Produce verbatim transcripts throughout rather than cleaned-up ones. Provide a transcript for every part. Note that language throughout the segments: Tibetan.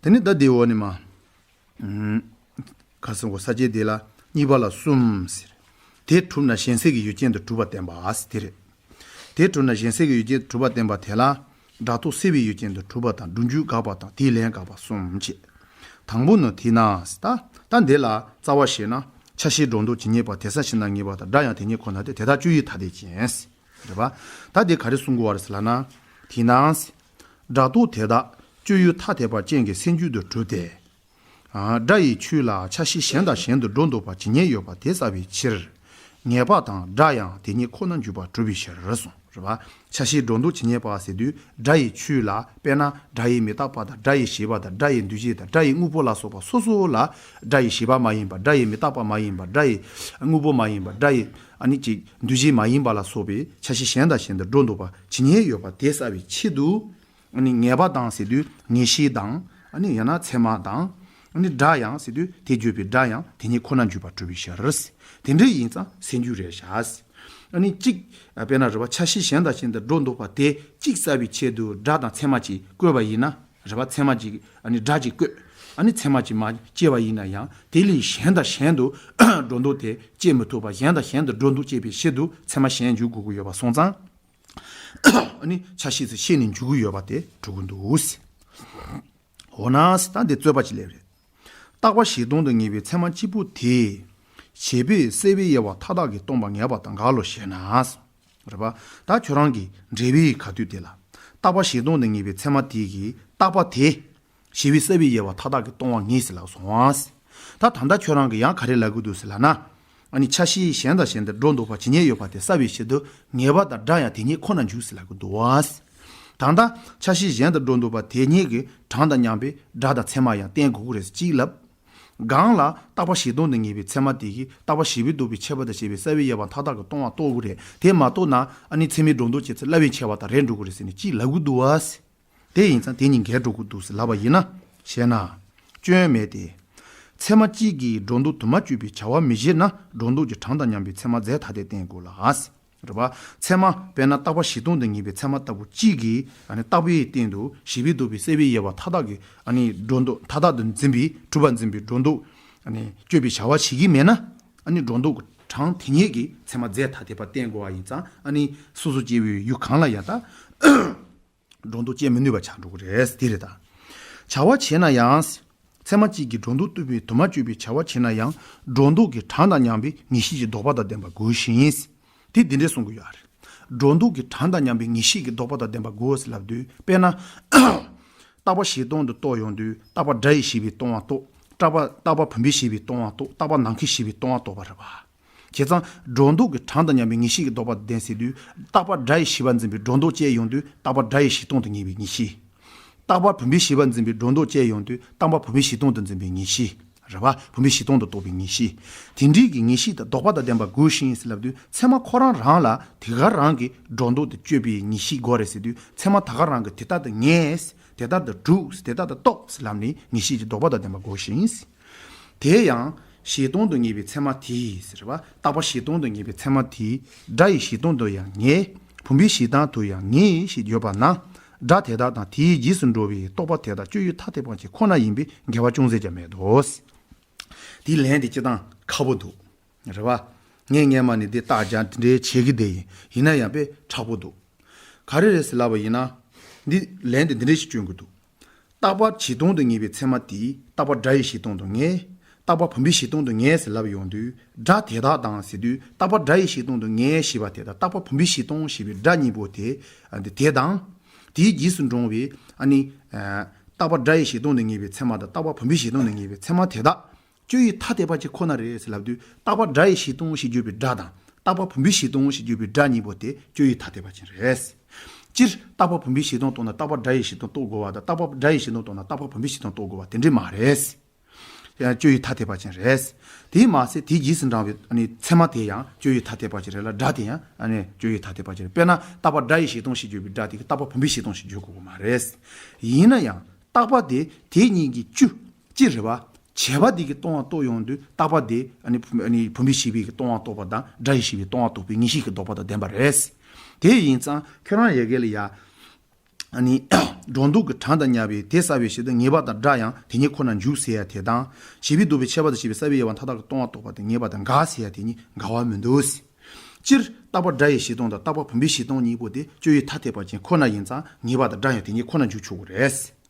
དེ་ནི་ད་དེའི་འོག་ནས་མ། ཨུམ། ཁ་སང་གོ་ས་བཅད་དེ་ལ་གཉིས་པ་ལ་གསུམ་ཟེར། དེ་གྲུབ་ན་གཞན་སེལ་གྱི་ཡུལ་ཅན་དུ་གྲུབ་པ་བསྟན་པ་ཟེར་དེ་རེད། དེ་གྲུབ་ན་གཞན་སེལ་གྱི་ཡུལ་ཅན་དུ་གྲུབ་པ་བསྟན་པ་དེ་ལ། སྒྲ་རྟོག་སེལ་བའི་ཡུལ་ཅན་དུ་གྲུབ་པ་དང་སྒྲུབ་འཇུག་དགག་པ་དང་དེའི་ལན་དགག་པ་གསུམ་བྱས། དང་པོ་ནི་དེས་ན་ཟེར་ད། ད་འདི་ལ་རྩ་བ་བཤད་ན་ཆ་ཤས་སྒྲོ་འདོགས་ཇི་སྙེད་པ་དེ་ས་ཕྱི་ནང་ངེས་པ་དང་སྒྲ་ཡང་དེ་སྙེད་ཁོ་ན་སྟེ་དེ་དག་སྤྱོད་ཡུལ་ཐ་དད་ཅན་ཟེར། རེད་པ། ད་འདི་ག་རེ་གསུང་དགོས་པ་རེད་ཟེར་ལབ་ན། དེས་ན་ཟེར། སྒྲ་རྟོག་དེ་དག་སྤྱོད་ཡུལ་ཐ་དད་པ་ཅན་གྱི་སེལ་འཇུག་ཏུ་གྲུབ་སྟེ། ཨ། སྒྲ་ཡི་ཆོས་ལ་ཆ་ཤས་གཞན་དང་གཞན་དུ་སྒྲོ་འདོགས་པ་ཇི་སྙེད་ཡོད་པ་དེ་བསལ་བའི་ཕྱིར། ངེས་པ་དང་སྒྲ་ཡང་དེ་སྙེད་ཁོ་ན་འཇུག་པར་གྲུབ་པའི་ཕྱིར་གསུངས། རེད་པ། ཆ་ཤས་སྒྲོ་འདོགས་ཇི་སྙེད་པ་ཟེར་དུས་སྒྲ་ཡི་ཆོས་ལ། དཔེར་ན་སྒྲ་ཡི་མི་རྟག་པ་དང་སྒྲ་ཡི་བྱས་པ་དང་སྒྲ་ཡི་འདུ་བྱེད་དང་སྒྲ་ཡི་དངོས་པོ་ལ་སོགས་པ་སོ་སོ་ལ། སྒྲ་ཡི་བྱས་པ་མ་ཡིན་པ། སྒྲ་ཡི་མི་རྟག་པ་མ་ཡིན་པ། སྒྲ་ཡི་དངོས་པོ་མ་ཡིན་པ། སྒྲ་ཡི་ཨ་ནི་ཅིག་འདུ་བྱེད་མ་ཡིན་པ་ལ་སོགས་པའི་ཆ་ཤས་གཞན་དང་གཞན་དུ་སྒྲོ་འདོགས་པ་ཇི་སྙེད་ཡོད་པ་དེ་བསལ་བའི་ཆེད་དུ། ཨ་ནི་ངེས་པ་དང་ཟེར་དུས་ངེས་ཤེས་དང་། ཨ་ནི་ཡང་ན་ཚད་མ་དང་། ཨ་ནི་སྒྲ་ཡང་ཟེར་དུས་དེ་བརྗོད་པའི་སྒྲ་ཡང་དེ་ཉིད་ཁོ་ན་འཇུག་པར་གྲུབ་པའི་ཕྱིར། དེ་འདྲ་ཡིན་ཙང་སེལ་འཇུག་རེད་བཞག། ཨ་ནི་གཅིག་དཔེར་ན་རེད་པ། ཆ་ཤས་གཞན་དང་གཞན་དུ་སྒྲོ་འདོགས་པ་དེ་གཅིག་བསལ་བའི་ཆེད་དུ་སྒྲ་དང་ཚད་མ་གཅིག་བཀོད་པ་ཡིན་ན། རེད་པ། ཚད་མ་གཅིག་ཨ་ནི་སྒྲ་གཅིག་བཀོད། ཨ་ནི་ཚད་མ་གཅིག་མ་སྐྱེས་པ་ཡིན་ན་ཡང་དེ་ལས་གཞན་དང་གཞན་དུ་སྒྲོ་འདོགས་དེ་སྐྱེ་མི་ཐུབ་པ། གཞན་དང་གཞན་དུ་སྒྲོ་འདོགས་སྐྱེ་བའི་ཕྱིར་དུ་ཚད་མ་གཞན་འཇུག་དགོས་ཀྱི་ཡོད་པ་སོང་ཙང་། ཨ་ནི་ཆ་ཤས་སུ་ཤེས་ནས་འཇུག་གི་ཡོད་པ་དེ་གྲུབ་ཀྱི་འདུག། འོ་ན་ད་འདི་རྩོད་པ་ཅིག་སླེབས་རེད། རྟག་པ་གཞི་སྟོང་དུ་ངེས་པའི་ཚད་མ་གཅིག་པུ་དེ། བྱས་པས་སེལ་བའི་དབྱེ་བ་མཐའ་དག་གིས་སྟོང་པ་ངེས་པ་དང་འགལ་ལོ་ཞེ་ན། རེད་པ། ད་ཁྱོད་རང་གི་འགྲེལ་པའི་ཁ་ཐུག་དེ་ལ། རྟག་པ་གཞི་སྟོང་དུ་ངེས་པའི་ཚད་མ་དེ་གིས་རྟག་པ་དེ། བྱས་པས་སེལ་བའི་དབྱེ་བ་མཐའ་དག་གིས་སྟོང་པ་ངེས་ཟེར་ལབ་སོང་ཨ། ད་ད་ལྟ་ཁྱོད་རང་གིས་ཡང་ག་རེ་ལབ་ཀྱི་འདུག་ཟེར་ལབ་ན། ཨ་ནི་ཆ་ཤས་གཞན་དང་གཞན་དུ་སྒྲོ་འདོགས་པ་ཇི་སྙེད་ཡོད་པ་དེ་བསལ་བའི་ཕྱིར་དུ་ངེས་པ་དང་སྒྲ་ཡང་དེ་སྙེད་ཁོ་ན་འཇུག་ཟེར་ལབ་ཀྱི་འདུག་ཨ། ད་ལྟ་ཆ་ཤས་གཞན་དུ་སྒྲོ་འདོགས་པ་དེ་སྙེད་ཀྱི་གྲངས་དང་མཉམ་པའི་སྒྲ་དང་ཚད་མ་ཡང་བསྟན་དགོས་ཀྱི་རེད་ཟེར་གཅིག་ལབ། གང་ལ་རྟག་པ་གཞི་སྟོང་དུ་ངེས་པའི་ཚད་མ་དེ་གིས་རྟག་པ་བྱས་པས་ལྡོག་པའི་ཁྱད་པར་དང་བཅས་པའི་སེལ་བའི་དབྱེ་བ་མཐའ་དག་གིས་སྟོང་པ་རྟོགས་དགོས་རེད། དེ་མ་རྟོགས་ན་ཨ་ནི་ཚད་མས་སྒྲོ་འདོགས་བཅད་ཚེ་སླ་བའི་ཆེ་བ་དང་རེད་འགྲོ་གི་རེད་ཟེར་ནས་གཅིག་ལབ་ཀྱི་འདུག་བ། དེ་ཡིན་ཙང་དེ་གཉིས་འགལ་འགྲོ་གི་འདུག་ཟེར་ལབ་པ་ཡིན་ན། ཞེ་ན། སྐྱོན་མེད་དེ། ཚད་མ་གཅིག་གིས་སྒྲོ་འདོགས་དུ་མ་གཅོད་པའི་བྱ་བ་མི་བྱེད་ན་སྒྲོ་འདོགས་ཀྱི་གྲངས་དང་མཉམ་པའི་ཚད་མ་རྫས་ཐ་དད་བསྟན་དགོས་ལ། རེད་པ། ཚད་མ་དཔེར་ན་རྟག་པ་གཞི་སྟོང་དུ་ངེས་པའི་ཚད་མ་ལྟ་བུ་གཅིག་གིས་ཨ་ནི་རྟག་པའི་སྟེང་དུ་བྱས་པས་ལྡོག་པའི་སེལ་བའི་དབྱེ་བ་མཐའ་དག་གིས་ཨ་ནི་སྒྲོ་འདོགས་མཐའ་དག་ཏུ་འཛིན་པའི་གྲུབ་པ་འཛིན་པའི་སྒྲོ་འདོགས་ཨ་ནི་གཅོད་པའི་བྱ་བ་བྱེད་ཀྱི་མེད་ན། ཨ་ནི་སྒྲོ་འདོགས་ཀྱི་གྲངས་དེ་ཉིད་ཀྱིས་ཚད་མ་རྫས་ཐ་དད་པ་བསྟན་དགོས་པ་ཡིན་ཙང་། ཨ་ནི་སོ་སོ་སྐྱེ་བོའི་ཡུལ་གང་ལ་ཡང་ད། སྒྲོ་འདོགས་བཅད་མི་ནུས་པ་ཆགས་འགྲོ་གི་རེད། དེ་རེད་ད། བྱ་བ་བྱེད་ན་ཡང་། ཚད་མ་གཅིག་གིས་སྒྲོ་འདོགས་གཏུབ་པའི་དུ་མ་གཅོད་པའི་བྱ་བ་བྱེད་ན་ཡང་སྒྲོ་འདོགས་ཀྱི་གྲངས་དང་མཉམ་པའི་ངེས་ཤེས་ཀྱི་ལྡོག་པ་དང་ལྡན་པ་དགོས་ཤིང་། དེ་འདི་འདྲས་གསུང་གི་ཡོད་རེད། སྒྲོ་འདོགས་ཀྱི་གྲངས་དང་མཉམ་པའི་ངེས་ཤེས་ཀྱི་ལྡོག་པ་དང་ལྡན་པ་དགོས་ཟེར་ལབ་དུས་དཔེར་ན། རྟག་པ་གཞི་སྟོང་དུ་རྟོགས་ཡོང་དུས་རྟག་པ་སྒྲ་ཡི་བྱས་པས་སྟོང་པ་རྟོགས། རྟག་པ་རྟག་པ་བུམ་པས་བྱས་པས་སྟོང་པ་རྟོགས། རྟག་པ་ནམ་མཁས་བྱས་པས་སྟོང་པ་རྟོགས་པ་རེད་པ། བྱས་ཙང་སྒྲོ་འདོགས་ཀྱི་གྲངས་དང་མཉམ་པའི་ངེས་ཤེས་ཀྱི་ལྡོག་པ་ལྡན་ཟེར་དུས་རྟག་པ་སྒྲ་ཡི་བྱས་པ་འཛིན་པའི་སྒྲོ་འདོགས་བཅད་ཡོང་དུས་རྟག་པ་སྒྲ་ཡི་བྱས་སྟོང་དུ་ངེས་པའི་ངེས་ཤེས། རྟག་པ་བུམ་པའི་བྱས་པ་འཛིན་པའི་སྒྲོ་འདོགས་བཅད་ཡོང་དུས་རྟག་པ་བུམ་པའི་བྱས་སྟོང་དུ་འཛིན་པའི་ངེས་ཤེས། རེད་པ། བུམ་པའི་བྱས་སྟོང་དུ་རྟོགས་པའི་ངེས་ཤེས། དེ་འདྲའི་གི་ངེས་ཤེས་དང་ལྡོག་པ་དང་ལྡན་པ་དགོས་ཤིང་ཟེར་ལབ་དུས་ཚད་མ་ཁོ་རང་རང་ལ་དེ་ག་རང་གི་སྒྲོ་འདོགས་དེ་གཅོད་པའི་ངེས་ཤེས་དགོས་རེད་ཟེར་དུས་ཚད་མ་ད་ག་རང་གི་དེ་ལྟར་དུ་ངེས། དེ་ལྟར་དུ་གྲུབ། དེ་ལྟར་དུ་རྟོགས་ཟེར་ལབ་ནས་ངེས་ཤེས་ཀྱི་ལྡོག་པ་དང་ལྡན་པ་དགོས་ཤིང་། དེ་ཡང་གཞི་སྟོང་དུ་ངེས་པའི་ཚད་མ་དེས་ཟེར་བ། རྟག་པ་གཞི་སྟོང་དུ་ངེས་པའི་ཚད་མ་དེས་སྒྲ་ཡི་བྱས་སྟོང་དུ་ཡང་ངེས། བུམ་པའི་བྱས་སྟངས་དུ་ཡང་ངེས་ཞེས་བརྗོད་པ་ན། སྒྲ་དེ་དག་དང་དེའི་རྗེས་སུ་འགྲོ་བའི་རྟོག་པ་དེ་དག་སྤྱོད་ཡུལ་ཐ་དད་པ་ཅན་ཁོ་ན་ཡིན་པས་འགལ་བ་ཅུང་ཟད་ཀྱང་མེད་དོ། དེའི་ལན་དེ་སྤྱིར་བཏང་ཁག་པོ་འདུག། རེད་བ། ངས་སྔན་མ་ནས་འདི་རྟགས་སྦྱར་འདི་འདྲའི་བྱེད་ཀྱི་བསྡད་ཡིན། ཡིན་ན་ཡང་དཔེ་མཁྲེགས་པོ་འདུག། ག་རེ་རེད་ཟེར་ལབ་པ་ཡིན་ན། འདི་ལན་དེ་འདི་འདྲ་ཞིག་སྐྱོན་གྱི་འདུག། རྟག་པ་གཞི་སྟོང་དུ་ངེས་པའི་ཚད་མ་དེས་རྟག་པ་སྒྲ་ཡི་བྱས་སྟོང་དུ་ངེས། རྟག་པ་བུམ་པའི་བྱས་སྟོང་དུ་ངེས་ཟེར་ལབ་ཡོང་དུས་སྒྲ་དེ་དག་དང་ཟེར་དུས་རྟག་པ་སྒྲ་ཡི་བྱས་སྟོང་དུ་ངེས་ཞེས་པ་དེ་དང་རྟག་པ་བུམ་པའི་བྱས་སྟོང་ཞེས་པའི་སྒྲ་གཉིས་པོ་དེ། ཨ། འདི་དེ་དང་། དེའི་རྗེས་སུ་འབྲང་བའི་ཨ་ནི། ཨ། རྟག་པ་སྒྲ་ཡི་བྱས་སྟོང་དུ་ངེས་པའི་ཚད་མ་དང་རྟག་པ་བུམ་པའི་བྱས་སྟོང་དུ་ངེས་པའི་ཚད་མ་དེ་དག་སྤྱོད་ཡུལ་ཐ་དད་པ་ཅན་ཁོ་ན་རེད་ཟེར་ལབ་དུས་རྟག་པ་སྒྲ་ཡི་བྱས་སྟོང་ཞེས་བརྗོད་པའི་སྒྲ་དང་རྟག་པ་བུམ་པའི་བྱས་སྟོང་ཞེས་བརྗོད་པའི་སྒྲ་གཉིས་པོ་དེ་སྤྱོད་ཡུལ་ཐ་དད་པ་ཅན་རེད། སྤྱིར་རྟག་པ་བུམ་པའི་བྱས་སྟོང་རྟོགས་ན་རྟག་པ་སྒྲ་ཡི་བྱས་སྟོང་རྟོགས་དགོས་པ་དང་རྟག་པ་སྒྲ་ཡི་བྱས་སྟོང་རྟོགས་ན་རྟག་པ་བུམ་པའི་བྱས་སྟོང་རྟོགས་དགོས་པ་དེ་འདྲ་མ་རེད། ཡང་སྤྱོད་ཡུལ་ཐ་དད་པ་ཅན་རེད། དེས་མ་ཟད་དེའི་རྗེས་སུ་འབྲང་བའི་ཨ་ནི་ཚད་མ་དེ་ཡང་སྤྱོད་ཡུལ་ཐ་དད་པ་ཅན་རེད་ལ་སྒྲ་དེ་ཡང་ཨ་ནི་སྤྱོད་ཡུལ་ཐ་དད་པ་ཅན་རེད། དཔེར་ན་རྟག་པ་སྒྲ་ཡི་བྱས་སྟོང་ཞེས་བརྗོད་པའི་སྒྲ་དེ་གིས་རྟག་པ་བུམ་པའི་བྱས་སྟོང་ཞེས་བརྗོད་དགོས་ཀྱི་མ་རེད། ཡིན་ན་ཡང་རྟག་པ་དེ་དེ་གཉིས་ཀྱི་བཅུ་གཅིག་རེད་བ། བྱས་པ་དེ་གིས་སྟོང་པ་རྟོགས་ཡོང་དུས་རྟག་པ་དེ་ཨ་ནི་ཨ་ནི་བུམ་པའི་བྱས་པའི་གིས་སྟོང་པ་རྟོགས་པ་དང་སྒྲ་ཡི་བྱས་པའི་སྟོང་པ་རྟོགས་པའི་ངེས་ཤེས་ཀྱི་ལྡོག་པ་དང་ལྡན་པ་རེད། དེ་ཡིན་ཙང་ཁྱོད་རང་ཡ་གི་ལ་ཡ། ཨ་ནི་སྒྲོ་འདོགས་ཀྱི་གྲངས་དང་མཉམ་པའི་དེ་བསལ་བའི་ཕྱིར་དུ་ངེས་པ་དང་སྒྲ་ཡང་དེ་ཉིད་ཁོ་ན་འཇུག་ཟེར་ཡ་དེ་དང་། ཞེས་པའི་ལྡོག་པའི་ཁྱད་པར་དུ་བྱས་པའི་བསལ་བའི་དབྱེ་བ་མཐའ་དག་གི་ལྟུང་བ་རྟོགས་པ་དེ་ངེས་པ་དང་འགལ་ཟེར་ཡ་དེ་གཉིས་འགལ་བ་མི་འདུག། སྤྱིར་རྟག་པ་སྒྲ་ཡི་གཞི་ལྟུང་དང་རྟག་པ་བུམ་པའི་གཞི་ལྟུང་གཉིས་པོ་དེ་སྤྱོད་ཡུལ་ཐ་དད་པ་ཅན་ཁོ་ན་ཡིན་ཙང་ངེས་པ་དང་སྒྲ་ཡང་དེ་གཉིས་ཁོ་ན་འཇུག་ཆོག་གི་རེད།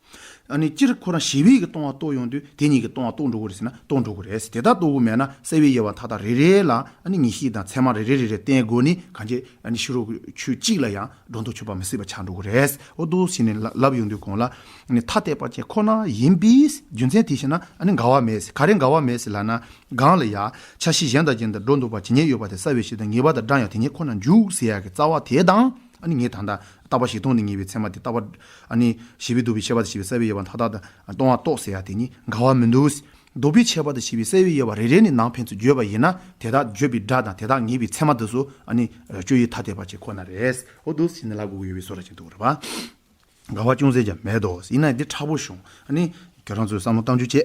ཨ་ནི་སྤྱིར་ཁོ་རང་ཞེས་པའི་གི་ལྟུང་བ་རྟོགས་ཡོང་དུས་དེ་གཉིས་ཀྱི་ལྟུང་བ་རྟོགས་འགྲོ་གི་རེད་ཟེར་ན་རྟོགས་འགྲོ་གི་རེད། དེ་ལྟར་རྟོགས་དགོས་མེད་ན་བསལ་བའི་དབྱེ་བ་མཐའ་དག་རེ་རེ་ལ་ཨ་ནི་ངེས་ཤེས་དང་ཚད་མ་རེ་རེ་རེ་རེ་བསྟན་དགོས་ནི་གང་ཅི་ཨ་ནི་ཕྱི་རོལ་གྱི་ཆོས་གཅིག་ལ་ཡང་སྒྲོ་འདོགས་ཆོད་པ་མི་སྲིད་པ་ཆགས་འགྲོ་གི་རེད། འོ་འདུག་ཟེར་ནས་ལབ་ཡོང་དུས་གོང་ལ་ཨ་ནི་ཐ་དད་པ་ཅན་ཁོ་ན་ཡིན་པའི་རྒྱུ་མཚན་དེ་བཞིན་ན་ཨ་ནི་འགལ་བ་མེད་ཟེར། ག་རེ་འགལ་བ་མེད་ཟེར་ལབ་ན་གང་ལ་ཡང་ཆ་ཤས་གཞན་དང་གཞན་དུ་སྒྲོ་འདོགས་པ་ཇི་སྙེད་ཡོད་པ་དེ་བསལ་བའི་ཕྱིར་དུ་ངེས་པ་དང་སྒྲ་ཡང་དེ་ཉིད་ཁོ་ན་འཇུག་ཟེར་ཡ་གི་རྩ་བ་དེ་དང་། ཨ་ནི་ངས་ད་ལྟ་རྟག་པ་གཞི་ལྟུང་ནས་ངེས་པའི་ཚད་མ་དེ་རྟག་པ་ཨ་ནི་ཞེས་པའི་ལྡོག་པའི་ཁྱད་པར་དུ་བྱས་པའི་བསལ་བའི་དབྱེ་བ་མཐའ་དག་དང་ལྟུང་བ་རྟོགས་ཟེར་ཡ་དེ་གཉིས་འགལ་བ་མི་འདུག། ལྡོག་པའི་ཁྱད་པར་དུ་བྱས་པའི་བསལ་བའི་དབྱེ་བ་རེ་རེ་ནས་ནང་ཕན་ཚུན་བརྗོད་པ་ཡིན་ན་དེ་དག་བརྗོད་པའི་སྒྲ་དང་དེ་དག་ངེས་པའི་ཚད་མ་དེ་ཚོ་ཨ་ནི་སྤྱོད་ཡུལ་ཐ་དད་པ་ཅན་ཁོ་ན་རེད། འོ་འདུག་ཟེར་ནས་ལབ་དགོས་ཀྱི་ཡོད་པའི་བཟོ་འདྲ་ཅིག་འདུག་རེད་པ། འགལ་བ་ཅུང་ཟད་ཀྱང་མེད་དོ། ཡིན་ན་འདི་མཁྲེགས་པོ་བྱུང་། ཨ་ནི་ཁྱོད་རང་ཚོས་བསམ་བློ་གཏང་རྒྱུ་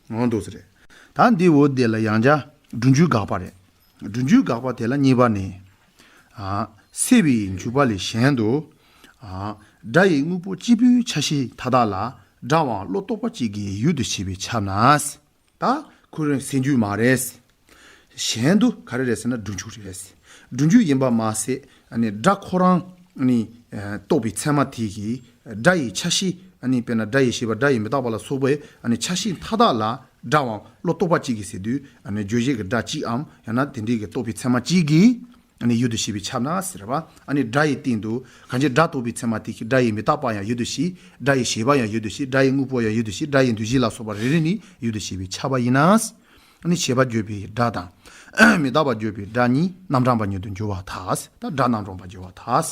བྱེད། འོ་འདུག་ཟེར་རེད། ད་འདི་འོ་དེ་ལ་ཡང་བསྐྱར་སྒྲུབ་འཇུག་དགག་པ་རེད། སྒྲུབ་འཇུག་དགག་པ་དེ་ལ་གཉིས་པ་ནི། ཨ། སེལ་བའི་འཇུག་པ་ལས་གཞན་དུ། ཨ། སྒྲ་ཡི་དངོས་པོ་གཅིག་པུའི་ཆ་ཤས་མཐའ་དག་ལ་སྒྲ་བའམ་བློ་རྟོག་པ་གཅིག་གིས་ཡུལ་དུ་བྱས་པས་ཁྱབ་ན། ད་ཁོ་རང་སེལ་འཇུག་མ་རེད། གཞན་དུ་ག་རེ་རེད་ཟེར་ན་སྒྲུབ་འཇུག་རེད། སྒྲུབ་འཇུག་ཡིན་པ་མ་ཟད་ཨ་ནི་སྒྲ་ཁོ་རང་ནི་རྟོགས་པའི་ཚད་མ་དེ་གིས་སྒྲ་ཡི་ཆ་ཤས་ཨ་ནི་དཔེར་ན་སྒྲ་ཡི་ཤེས་པ་སྒྲ་ཡི་མི་རྟག་པ་ལ་སོགས་པའི་ཨ་ནི་ཆ་ཤས་མཐའ་དག་ལ་སྒྲ་བའམ་བློ་རྟོག་པ་གཅིག་གིས་ཟེར་དུས་ཨ་ནི་རྗོད་བྱེད་ཀྱི་སྒྲ་གཅིག་འམ་ཡང་ན་དེ་འདྲའི་གི་རྟོགས་པའི་ཚད་མ་གཅིག་གིས་ཨ་ནི་ཡུལ་དུ་བྱས་པས་ཁྱབ་ན་ཟེར་བ། ཨ་ནི་སྒྲ་ཡི་སྟེང་དུ་གང་ཅི་སྒྲ་རྟོགས་པའི་ཚད་མ་དེ་གིས་སྒྲ་ཡི་མི་རྟག་པ་ཡང་ཡུལ་དུ་བྱས། སྒྲ་ཡི་ཤེས་པ་ཡང་ཡུལ་དུ་བྱས། སྒྲ་ཡི་དངོས་པོ་ཡང་ཡུལ་དུ་བྱས། སྒྲ་ཡི་འདུ་བྱེད་ལ་སོགས་པ་རེ་རེ་ནི་ཡུལ་དུ་བྱས་པས་ཁྱབ་པ་ཡིན་ན། ཨ་ནི་བྱས་པ་བརྗོད་པའི་སྒྲ་དང་། མི་རྟག་པ་བརྗོད་པའི་སྒྲ་གཉིས་རྣམ་གྲངས་པ་ཉིད་དུ་འགྱུར་བར་ཐལ། ད་སྒྲ་རྣམ་གྲངས་པ་འགྱུར་བར་ཐལ།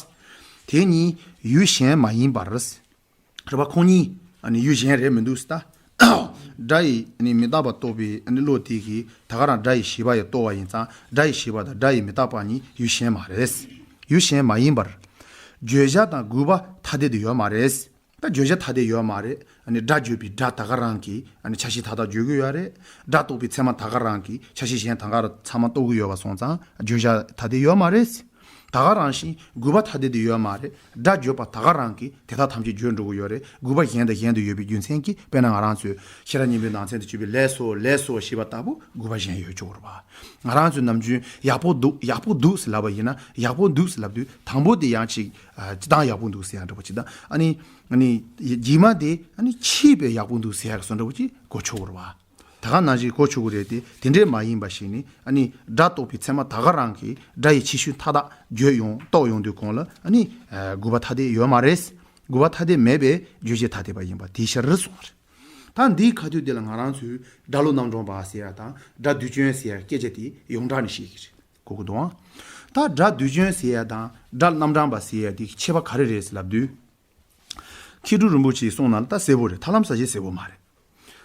དེ་གཉིས་ཡུལ་གཞན་མ་ཡིན་པར། རེད་པ། ཁོང་གཉིས་ཨ་ནི་ཡུལ་གཞན་རེད་མི་འདུག་ཟེར་ད། སྒྲ་ཡི་ཨ་ནི་མི་རྟག་པ་རྟོགས་པའི་ཨ་ནི་བློ་དེ་གིས་ད་ག་རང་སྒྲ་ཡི་ཤེས་པ་ཡང་རྟོགས་པ་ཡིན་ཙང་སྒྲ་ཡི་ཤེས་པ་དང་སྒྲ་ཡི་མི་རྟག་པ་གཉིས་ཡུལ་གཞན་མ་རེད། ཡུལ་གཞན་མ་ཡིན་པར། བརྗོད་བྱ་དང་དགོས་པ་ཐ་དད་དུ་ཡོད་མ་རེད། ད་བརྗོད་བྱ་ཐ་དད་ཡོད་མ་རེད། ཨ་ནི་སྒྲ་བརྗོད་པའི་སྒྲ་ད་ག་རང་གིས་ཨ་ནི་ཆ་ཤས་མཐའ་དག་བརྗོད་ཀྱི་ཡོད་རེད། སྒྲ་རྟོགས་པའི་ཚད་མ་ད་ག་རང་གིས་ཆ་ཤས་གཞན་ད་ག་རང་ཚང་མ་རྟོགས་ཀྱི་ཡོད་པ་སོང་ཙང་བརྗོད་བྱ་ཐ་དད་ཡོད་མ་རེད། ད་ག་རང་བཞིན་དགོས་པ་ཐ་དད་དུ་ཡོད་མ་རེད། སྒྲ་བརྗོད་པ་ད་ག་རང་གིས་དེ་དག་ཐམས་ཅད་བརྗོད་འགྲོ་གི་ཡོད་རེད། དགོས་པ་གཞན་དང་གཞན་དུ་ཡོད་པའི་རྒྱུ་མཚན་གྱིས། དཔེར་ན་ང་རང་ཚོས་ཤེས་རབ་སྙིང་པོའི་ནང་ཚན་དུ་གྱུར་པའི་ལེགས་སོ་ལེགས་སོ་ཞེས་པ་ལྟ་བུ་དགོས་པ་གཞན་ཡོད་ཆོག་གི་རེད་པ། ང་རང་ཚོས་ནམ་རྒྱུན་ཡག་པོ་འདུག་ཡག་པོ་འདུག་ཟེར་ལབ་པ་ཡིན་ན་ཡག་པོ་འདུག་ཟེར་ལབ་དུས་དང་པོ་དེ་ཡང་ཅིག་ཨ། སྤྱིར་བཏང་ཡག་པོ་འདུག་ཟེར་ཡག་འདྲ་པོ་ཅིག་དང་། ཨ་ནི་ཨ་ནི་རྗེས་མ་དེ་ཨ་ནི་ཆེས་པའི་ཡག་པོ་འདུག་ཟེར་ཡག་བཟོ་འདྲ་པོ་ཅིག་གོ་ཆོག་གི་རེད་པ། ད་ག་ནང་བཞིན་གོ་ཆོག་གི་རེད་དེ། དེ་འདྲས་མ་ཡིན་པ་ཞིག་ནི་ཨ་ནི་སྒྲ་རྟོགས་པའི་ཚད་མ་ད་ག་རང་གིས་སྒྲ་ཡི་ཁྱད་ཆོས་མཐའ་དག་བརྗོད་ཡོང་རྟོགས་ཡོང་དུས་གོང་ལ་ཨ་ནི་ཨ། དགོས་པ་ཐ་དད་ཡོད་མ་རེད། དགོས་པ་ཐ་དད་མེད་པའི་རྗོད་བྱེད་ཐ་དད་པ་ཡིན་པ་དེའི་ཕྱིར་གསུངས་པ་རེད། ད་འདིའི་ཁ་ཐུག་དེ་ལ་ང་རང་ཚོས་སྒྲ་བློ་རྣམ་གྲངས་པ་ཟེར་ཡ་དང་སྒྲ་དུས་ཅན་ཟེར་ཡ་སྐད་ཆ་དེ་ཡོངས་གྲགས་ནས་བཤད་ཀྱི་རེད། གོ་གི་འདུག་ཨང་། ད་སྒྲ་དུས་ཅན་ཟེར་ཡ་དང་སྒྲ་རྣམ་གྲངས་པ་ཟེར་ཡ་དེ་ཁྱད་པར་ག་རེ་རེད་ཟེར་ལབ་དུས། མཁས་གྲུབ་རིན་པོ་ཆེའི་གསུང་ནང་ལ་ད་གསལ་པོ་རེད། ཐར་ལམ་ཟབ་རྒྱས་གསལ་པོ་མ་རེད།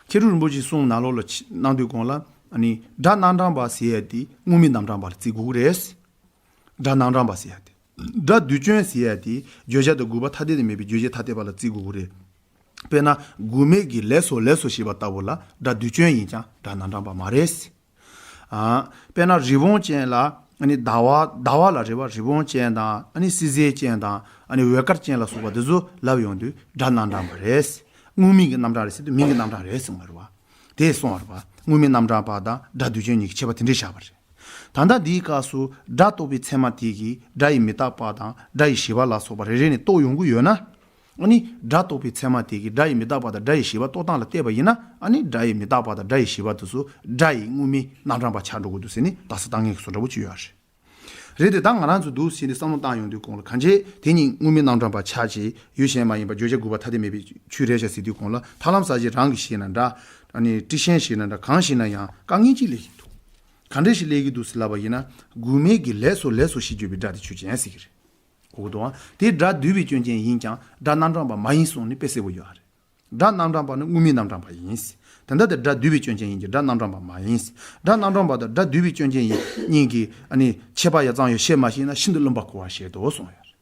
མཁས་གྲུབ་རིན་པོ་ཆེའི་གསུང་ནང་ལོགས་ལ་ཕྱི་གནང་དུས་གོང་ལ་ཨ་ནི་སྒྲ་རྣམ་གྲངས་པ་ཟེར་ཡ་དེ་དངོས་མེད་རྣམ་གྲངས་པ་ལ་བརྩི་དགོས་ཀྱི་རེད། སྒྲ་རྣམ་གྲངས་པ་ཟེར་ཡ་དེ། སྒྲ་དུས་ཅན་ཟེར་ཡ་དེ་བརྗོད་བྱ་དང་དགོས་པ་ཐ་དད་དུ་མེད་པའི་རྗོད་བྱེད་ཐ་དད་པ་ལ་བརྩི་དགོས་ཀྱི་རེད། དཔེར་ན་དགོས་མེད་ཀྱི་ལེགས་སོ་ལེགས་སོ་ཞེས་པ་ལྟ་བུ་ལ་སྒྲ་དུས་ཅན་ཡིན་ཀྱང་སྒྲ་རྣམ་གྲངས་པ་མ་རེད། ཨ། དཔེར་ན་རི་བོང་ཅན་ལ་ཨ་ནི་ཟླ་བ་ཟླ་བ་ལ་རེད་པ། རི་བོང་ཅན་དང་ཨ་ནི་བསིལ་ཟེར་ཅན་དང་ཨ་ནི་འོད་དཀར་ཅན་ལ་སོགས་པ་འདི་ཚོ་ལབ་ཡོང་དུས་སྒྲ་རྣམ་གྲངས་པ་རེད། དངོས་མིང་གི་རྣམ་གྲངས་རེད་ཟེར་དུས་མིང་གི་རྣམ་གྲངས་རེད་གསུངས་པ་རེད་པ། དེ་གསུངས་པ་རེད་པ། དངོས་མིང་རྣམ་གྲངས་པ་དང་སྒྲ་དུས་ཅན་གཉིས་ཀྱི་ཁྱད་པར་དེ་འདྲས་བཞག་པ་རེད། ད་ལྟ་འདིའི་སྐབས་སུ་སྒྲ་རྟོགས་པའི་ཚད་མ་དེ་གིས་སྒྲ་ཡི་མི་རྟག་པ་དང་སྒྲ་ཡི་ཤེས་པ་ལ་སོགས་པ་རེ་རེ་ནས་རྟོགས་ཡོང་གི་ཡོད་ན། ཨ་ནི་སྒྲ་རྟོགས་པའི་ཚད་མ་དེ་གིས་སྒྲ་ཡི་མི་རྟག་པ་དང་སྒྲ་ཡི་ཤེས་པ་རྟོགས་སྟངས་ལ་བལྟས་པ་ཡིན་ན། ཨ་ནི་སྒྲ་ཡི་མི་རྟག་པ་དང་སྒྲ་ཡི་ཤེས་པ་དེ་ཚོ་སྒྲ་ཡི་དངོས་མིང་རྣམ་གྲངས་པ་ཆགས་འགྲོ་གི་འདུག་ཟེར་ནས་རྟགས་གསལ་བཏང་མཁན་གྱི་བཟོ་འདྲ་པོ་ཅིག་ཡོད་རེད། རེད་དེ་ད་ང་རང་ཚོ་འདུག་ཟེར་ནས་བསམ་བློ་བཏང་ཡོང་དུས་གོང་ལ་གང་བྱས་དེ་གཉིས་དངོས་མིང་རྣམ་གྲངས་པ་ཆགས་བྱས་ཡུལ་གཞན་མ་ཡིན་པ་བརྗོད་བྱ་དགོས་པ་ཐ་དད་མེད་པའི་ཆོས་རེད་ཤག་ཟེར་དུས་གོང་ལ་ཐར་ལམ་ཟབ་རྒྱས་རང་གིས་བཤད་ན་འདྲ། ཨ་ནི་ཊི་ཤན་བཤད་ན་འདྲ་གང་བཤད་ན་ཡང་དཀའ་ངལ་ཅིག་སླེབས་ཀྱི་འདུག། ག་འདྲ་ཞིག་སླེབས་ཀྱི་འདུག་ཟེར་ལབ་པ་ཡིན་ན་དགོས་མེད་ཀྱི་ལེགས་སོ་ལེགས་སོ་ཞེས་བརྗོད་པའི་སྒྲ་དེ་ཆོས་ཅན་ཟེར་གྱི་རེད། གོ་གི་འདུག་ཨང་། དེ་སྒྲ་དུས་པའི་སྐྱོན་ཅན་ཡིན་ཀྱང་སྒྲ་རྣམ་གྲངས་པ་མ་ཡིན་གསུངས་ནས་དཔེ་གསལ་པོ་ཡོད་རེད། སྒྲ་རྣམ་གྲངས་པ་ནི་དངོས་མིང་རྣམ་གྲངས་པ་ཡིན། དེ་འདྲ་དེ་སྒྲ་དུས་པའི་སྐྱོན་ཅན་ཡིན་ཀྱང་སྒྲ་རྣམ་གྲངས་པ་མ་ཡིན། སྒྲ་རྣམ་གྲངས་པ་དང་སྒྲ་དུས་པའི་སྐྱོན་ཅན་ཡིན་གཉིས་ཀྱི་ཨ་ནི་ཁྱད་པར་ཡ་ཙམ་ཡང་བཤད་མ་ཤེས་ན་ཤིན་ཏུ་བླུན་པ་གོ་བར་བཞེད་དོ་གསུངས་ཡོད་རེད།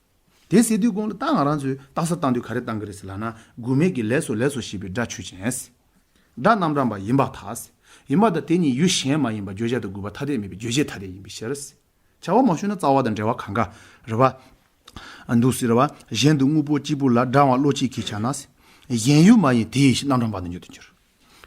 དེ་ཟེར་དུས་གོང་ལ་ད་ང་རང་ཚོས་རྟགས་གསལ་བཏང་དུས་ག་རེ་བཏང་གི་རེད་ཟེར་ལབ་ན་དགོས་མེད་ཀྱི་ལེགས་སོ་ལེགས་སོ་ཞེས་པའི་སྒྲ་ཆོས་ཅན། སྒྲ་རྣམ་གྲངས་པ་ཡིན་པར་ཐལ། ཡིན་པ་དང་དེ་གཉིས་ཡུལ་གཞན་མ་ཡིན་པར་བརྗོད་བྱ་དང་དགོས་པ་ཐ་དད་མེད་པའི་རྗོད་བྱེད་ཐ་དད་ཡིན་པའི་ཕྱིར། བྱ་བ་མ་ཞུས་ན་རྩ་བ་དང་འབྲེལ་བ་གང་ག་རེད་པ། འདུག་ཟེར་བ། གཞན་དུ་དངོས་པོ་གཅིག་པུ་ལ་འདྲ་བ་བློ་གཅིག་གིས་ཁྱབ་ན། གཞན་ཡུལ་མ་ཡིན་དེ་ཡི་ཕྱིར་རྣམ་གྲངས་པ་ནི་མྱུར་དུ་འགྱུར།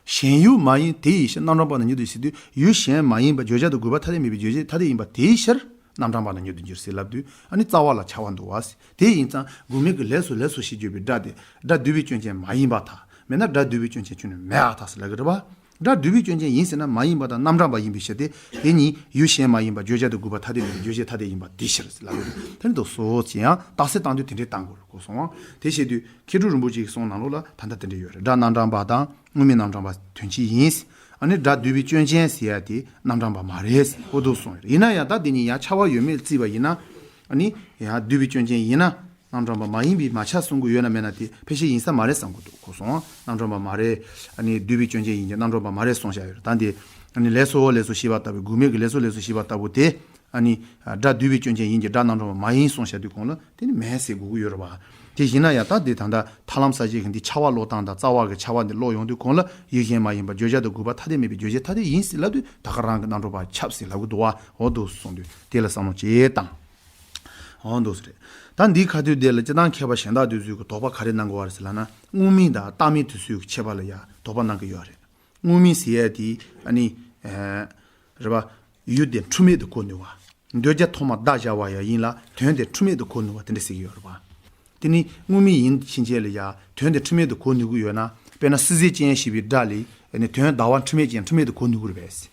གཞན་ཡུལ་མ་ཡིན་དེ་ཡི་ཕྱིར་རྣམ་གྲངས་པ་ནི་མྱུར་དུ་ཟེར་དུས། ཡུལ་གཞན་མ་ཡིན་པ་བརྗོད་བྱ་དང་དགོས་པ་ཐ་དད་མེད་པའི་རྗོད་བྱེད་ཐ་དད་ཡིན་པ་དེའི་ཕྱིར་རྣམ་གྲངས་པ་ནི་མྱུར་དུ་འགྱུར་ཟེར་ལབ་དུས། ཨ་ནི་རྩ་བ་ལ་ཁྱབ་པ་འདུག་བ། དེ་ཡིན་ཙང་དགོས་མེད་ཀྱི་ལས་སུ་ལས་སུ་ཞེས་བརྗོད་པའི་སྒྲ་དེ། སྒྲ་བསྡུས་པའི་སྐྱོན་ཅན་མ་ཡིན་པར་ཐལ། མེད་ན་སྒྲ་བསྡུས་པའི་སྐྱོན་ཅན་ཁྱོན་ནས་མེད་པར་ཐལ་ཟེར་ལབ་ཀྱི་རེད་པ། སྒྲ་བསྡུས་པའི་སྐྱོན་ཅན་ཡིན་ཟེར་ན་མ་ཡིན་པ་དང་རྣམ་གྲངས་པ་ཡིན་པའི་ཕྱིར་ཏེ། དེ་ཉིད་ཡུལ་གཞན་མ་ཡིན་པ་བརྗོད་བྱ་དང་དགོས་པ་ཐ་དད་མེད་པའི་རྗོད་བྱེད་ཐ་དད་ཡིན་པ་དེའི་ཕྱིར་ཟེར་ལབ་ཀྱི་རེད། དེ་འདུག་སོ་ཅེས་ཡང་རྟགས་གསལ་བཏང་དུས་དེ་འདྲའི་བཏང་དགོས་གོ་སོང་། དེ་བྱེད་དུས་མཁས་གྲུབ་རིན་པོ་ཆེའི་གསུང་ནང་ལོགས་ལ་ད་ལྟ་དེ་འདྲ་ཡོད་རེད། སྒྲ་རྣམ་གྲངས་པ་དང་དངོས་མེད་རྣམ་གྲངས་པ་དོན་གཅིག་ཡིན། ཨ་ནི་སྒྲ་བསྡུས་པའི་སྐྱོན་ཅན་ཟེར་ཡ་དེ་རྣམ་གྲངས་པ་མ་རེད། འོ་འདུག་གསུངས་ཡོད། ཡིན་ན་ཡང་ད་དེ་གཉིས་ཡང་ཁྱབ་པ་ཡོད་མེད་བརྩིས་པ་ཡིན་ན། ཨ་ནི་ཡང་བསྡུས་པའི་སྐྱོན་ཅན་ཡིན་ན། རྣམ་གྲངས་པ་མ་ཡིན་པས་མ་ཁྱབ་གསུང་གི་ཡོད་ན་མེད་ན་དེ་ཕལ་ཆེར་ཡིན་ས་མ་རེད་བསམ་གི་འདུག་གོ་སོང་། རྣམ་གྲངས་པ་མ་རེད། ཨ་ནི་བསྡུས་པའི་སྐྱོན་ཅན་ཡིན་གྱི་རྣམ་གྲངས་པ་མ་རེད་གསུངས་བཞག་ཡོད་རེད། ད་འདི་ཨ་ནི་ལས་སོ་ལས་སོ་ཞེས་པ་ལྟ་བུའི་དགོས་མེད་ཀྱི་ལས་སོ་ལས་སོ་ཞེས་པ་ལྟ་བུ་དེ། ཨ་ནི་སྒྲ་བསྡུས་པའི་སྐྱོན་ཅན་ཡིན་གྱི་སྒྲ་རྣམ་གྲངས་པ་མ་ཡིན་གསུངས་བཞག་དུས་གོང་ལ་དེ་ནི་མེད་ཟེར་དགོས་ཀྱི་ཡོད་རེད་བ། དེ་ཡིན་ན་ཡང་ད་འདི་ད་ལྟ་ཐར་ལམ་གསལ་བྱེད་ཀྱི་འདི་ཁྱབ་པ་ཀློག་སྟངས་དང་རྩ་བ་གི་ཁྱབ་པ་འདི་ཀློག་ཡོང་དུས་གོང་ལ་ཡུལ་གཞན་མ་ཡིན་པ་བརྗོད་བྱ་དང་དགོས་པ་ཐ་དད་མེད་པའི་རྗོད་བྱེད་ཐ་དད་ཡིན་ཟེར་ལབ་དུས་ད་ག་རང་གི་རྣམ་གྲངས་པ་ཁྱབ་ཟེར་ལབ་ཀྱི་འདུག་བ། འོ་འདུག་གསུངས་དུས་དེ་ལ་བསམ་བློ་ཅིག་བཏང་། འོ་འདུག་ཟེར། ད་འདིའི་ཁ་ཐུག་དེ་ལ་སྤྱིར་བཏང་མཁས་པ་གཞན་དག་དེ་ཚོས་ཀྱི་དོགས་པ་ག་རེ་གནང་གི་ཡོད་རེད་ཟེར་ལབ་ན། དངོས་མིང་དང་བཏགས་མིང་དེ་ཚོའི་ཁྱད་པར་ལ་ཡང་དོགས་པ་གནང་གི་ཡོད་རེད། དངོས་མིང་ཟེར་ཡ་དེ་ཨ་ནི། ཨ། རེད་པ། ཡུལ་དེ་འཁྲུལ་མེད་དུ་གོ་ནུས་པ། འདོད་རྒྱལ་ཐོག་མར་བརྡ་སྦྱར་བ་ཡང་ཡིན་ལ་དོན་དེ་འཁྲུལ་མེད་དུ་གོ་ནུས་པ་དེ་འདྲ་ཟེར་གྱི་ཡོད་རེད་པ། དེ་ནི་དངོས་མིང་ཡིན་ཕྱིན་ཆད་ལ་ཡང་དོན་དེ་འཁྲུལ་མེད་དུ་གོ་ནུས་ཀྱི་ཡོད་ན། དཔེར་ན་བསིལ་ཟེར་ཅན་ཞེས་པའི་སྒྲ་ལས་ཨ་ནི་དོན་ཟླ་བ་འཁྲུལ་མེད་ཅན་འཁྲུལ་མེད་དུ་གོ་ནུས་ཀྱི་རེད་པས།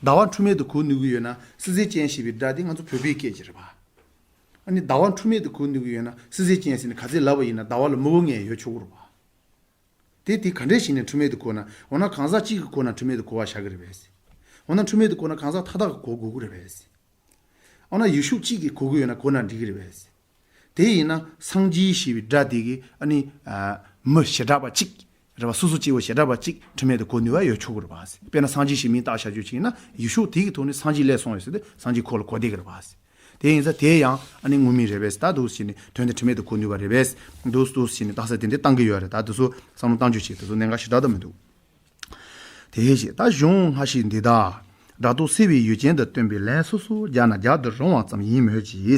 ཟླ་བ་འཁྲུལ་མེད་དུ་གོ་ནུས་ཀྱི་ཡོད་ན་བསིལ་ཟེར་ཅན་ཞེས་པའི་སྒྲ་དེ་ང་ཚོ་བོད་པའི་སྐད་ཀྱི་རེད་པ། ཨ་ནི་ཟླ་བ་འཁྲུལ་མེད་དུ་གོ་ནུས་ཀྱི་ཡོད་ན་བསིལ་ཟེར་ཅན་ཟེར་ནས་ག་ཚད་ལབ་པ་ཡིན་ན་ཟླ་བ་ལ་མི་གོ་མཁན་ཡོད་ཆོག་གི་རེད་པ། དེ་དེ་ག་འདྲས་ཞིག་ནས་འཁྲུལ་མེད་དུ་གོ་ན། འོ་ན་གང་ཟག་གཅིག་གིས་གོ་ན་འཁྲུལ་མེད་དུ་གོ་བ་བཞག་གི་རེད་པས། འོ་ན་འཁྲུལ་མེད་དུ་གོ་ན་གང་ཟག་མཐའ་དག་གིས་གོ་དགོས་ཀྱི་རེད་པས། འོ་ན་ཡུལ་ཤུགས་གཅིག་གིས་གོ་གི་ཡོད་ན་གོ་ན་འགྲིག་གི་རེད་པས། དེ་ཡིན་ན་སངས་རྒྱས་ཞེས་པའི་སྒྲ་དེ་གིས་ཨ་ནི། ཨ། མི་བྱེ་བྲག་པ་གཅིག་རེད་པ། སོ་སོ་སྐྱེ་བོ་བྱེ་བྲག་པ་གཅིག་འཁྲུལ་མེད་དུ་གོ་ནུས་པ་ཡོད་ཆོག་གི་རེད་པ། དཔེར་ན་སངས་རྒྱས་ཞེས་མིང་བཏགས་བྱ་རྒྱུ་ཅིག་ཡིན་ན་ཡུལ་ཤུགས་དེ་གི་ཐོག་ནས་སངས་རྒྱས་སླེབས་སོང་ཡོད་ཟེར་ཏེ་སངས་རྒྱས་ཁོ་ལ་གོ་བསྡད་ཀྱི་རེད་པ། དེ་ཡིན་ཙང་དེ་ཡང་ཨ་ནི་དངོས་མིང་རེད་པས། ད་འདུག་སེ་བྱས་ནས་དོན་དེ་འཁྲུལ་མེད་དུ་གོ་ནུས་པ་རེད་པས། འདུག་འདུག་སེ་བྱས་ནས་རྟགས་གསལ་དེ་འདྲ་བཏང་གི་ཡོད་རེད། ད་འདི་ཚོ་བསམ་བློ་གཏང་རྒྱུ་བྱས། དེ་ཚོ་གནད་འགག་ཞེ་དྲག་ཏུ་མི་འདུག་དེ་བཞིན་ད་གཞུང་སྔ་ཕྱི་འདི་དག་སྒྲ་རྟོག་སེལ་བའི་ཡུལ་ཅན་དུ་སྟོན་པའི་ལན་སོ་སོར་སྦྱར་ན་སྦྱར་དུ་རུང་བ་ཙམ་ཡིན་མོད་ཀྱི།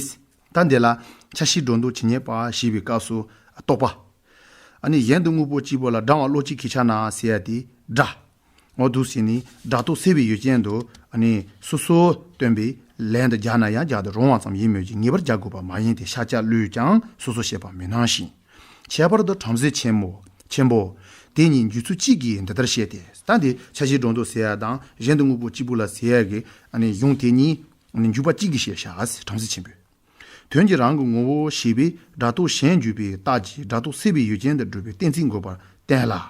ད་འདི་ལ་འཆར་གཞི་སྒྲོ་འདོགས་ཇི་སྙེད་པ་ཞེས་པའི་སྐབས་སུ་རྟོག་པ། ཨ་ནི་གཞན་དུ་དངོས་པོ་གཅིག་པུ་ལ་འདྲ་བ་བློ་གཅིག་གིས་ཁྱབ་ན་ཟེར་ཡ་དེ་སྒྲ། འོ་འདུག་སེ་བྱས་ནས་སྒྲ་རྟོག་སེལ་བའི་ཡུལ་ཅན་དུ་ཨ་ནི་སོ་སོར་སྟོན་པའི་ལན་དུ་སྦྱར་ན་ཡང་སྦྱར་དུ་རུང་བ་ཙམ་ཡིན་མོད་ཀྱི་ངེས་པར་སྦྱར་དགོས་པ་མ་ཡིན་ཏེ། ཤཱཀྱ་བློས་ཀྱང་སོ་སོར་བཤད་པ་མི་སྣང་ཞིང་། ཁྱད་པར་དུ་བྲམ་ཟེ་ཆེན་མོ། ཆེན་པོ། དེ་གཉིས་འཇུག་ཚུལ་གཅིག་གིས་འདི་ལྟར་བཤད་དེ། ད་འདི་འཆར་གཞིའི་སྒྲོ་འདོགས་ཟེར་ཡ་དང་གཞན་དུ་དངོས་པོ་གཅིག་པུ་ལ་ཟེར་ཡ་གི་ཨ་ནི་གཞུང་དེ་གཉིས་ཨ་ནི་འཇུག་པ་གཅིག་གིས་བཤད་བཞག་བྲམ་ཟེ་ཆེན་པོས། དོན་གྱི་རང་གི་ངོ་བོ་ཞེས་པའི་སྒྲ་རྟོག་གཞན་འཇུག་པའི་རྟགས་ཀྱིས་སྒྲ་རྟོག་སེལ་བའི་ཡུལ་ཅན་དུ་སྒྲུབ་པའི་གཏན་ཚིགས་འགོད་པར་བསྟན་ལ།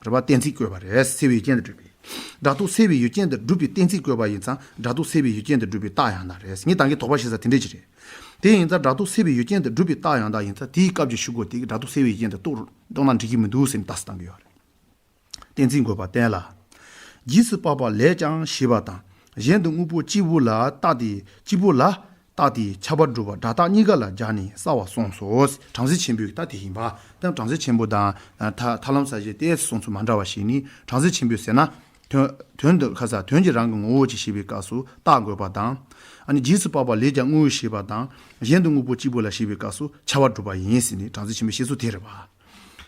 རེད་པ། གཏན་ཚིགས་བཀོད་པ་རེད། སེལ་བའི་ཡུལ་ཅན་དུ་སྒྲུབ་པའི། སྒྲ་རྟོག་སེལ་བའི་ཡུལ་ཅན་དུ་སྒྲུབ་པའི་གཏན་ཚིགས་བཀོད་པ་ཡིན་ཙང་སྒྲ་རྟོག་སེལ་བའི་ཡུལ་ཅན་དུ་སྒྲུབ་པའི་རྟགས་ཡང་དག་རེད། ངས་ད་གིན་དོགས་པ་བྱེད་ས་དེ་འདྲ་ཅིག་རེད། དེ་ཡིན་ཙང་སྒྲ་རྟོག་སེལ་བའི་ཡུལ་ཅན་དུ་སྒྲུབ་པའི་རྟགས་ཡང་དག་ཡིན་ཙང་དེའི་སྐབས་ཀྱི་ཤུ་གུ་དེ་གིས་སྒྲ་རྟོག་སེལ་བའི་ཡུལ་ཅན་དུ་རྟོགས་རྟོགས་ན་འགྲིག་གི་མི་འདུག་ཟེར་ནས་རྟགས་གསལ་བཏང་གི་ཡོད་རེད། གཏན་ཚིགས་འགོད་པར་བསྟན་ལ། རྗེས་སུ་དཔག་པ་ལས་ཀྱང་ཞེས་པ་དང་གཞན་དུ་དངོས་པོ་གཅིག་པུ་ལ་རྟགས་དེ་གཅིག་པུ་ལ་རྟགས་དེས་ཁྱབ་པར་སྒྲུབ་པ་སྒྲ་རྟག་གཉིས་ཀ་ལ་སྦྱར་ནས་གསལ་བར་གསུངས་སོ། བྲམ་ཟེ་ཆེན་པོས་ད་དེ་ཡིན་པ། ད་བྲམ་ཟེ་ཆེན་པོ་དང་ཐ་ཐར་ལམ་གསལ་བྱེད་དེ་གསུང་ཚུལ་མ་འདྲ་བ་ཞིག་ནི། བྲམ་ཟེ་ཆེན་པོས་ཟེར་ན། དོན་དོན་དུ་ཁ་ས་དོན་གྱི་རང་གི་ངོ་བོ་ཅིག་ཞེས་པའི་སྐབས་སུ་རྟགས་འགོད་པ་དང་། ཨ་ནི་རྗེས་སུ་དཔག་པ་ལས་ཀྱང་དངོས་ཞེས་པ་དང་གཞན་དུ་དངོས་པོ་གཅིག་པུ་ལ་ཞེས་པའི་སྐབས་སུ་ཁྱབ་པར་སྒྲུབ་པ་ཡིན་ཟེར་ནས་བྲམ་ཟེ་ཆེན་པོའི་བཤད་ཚུལ་དེ་རེད་པ།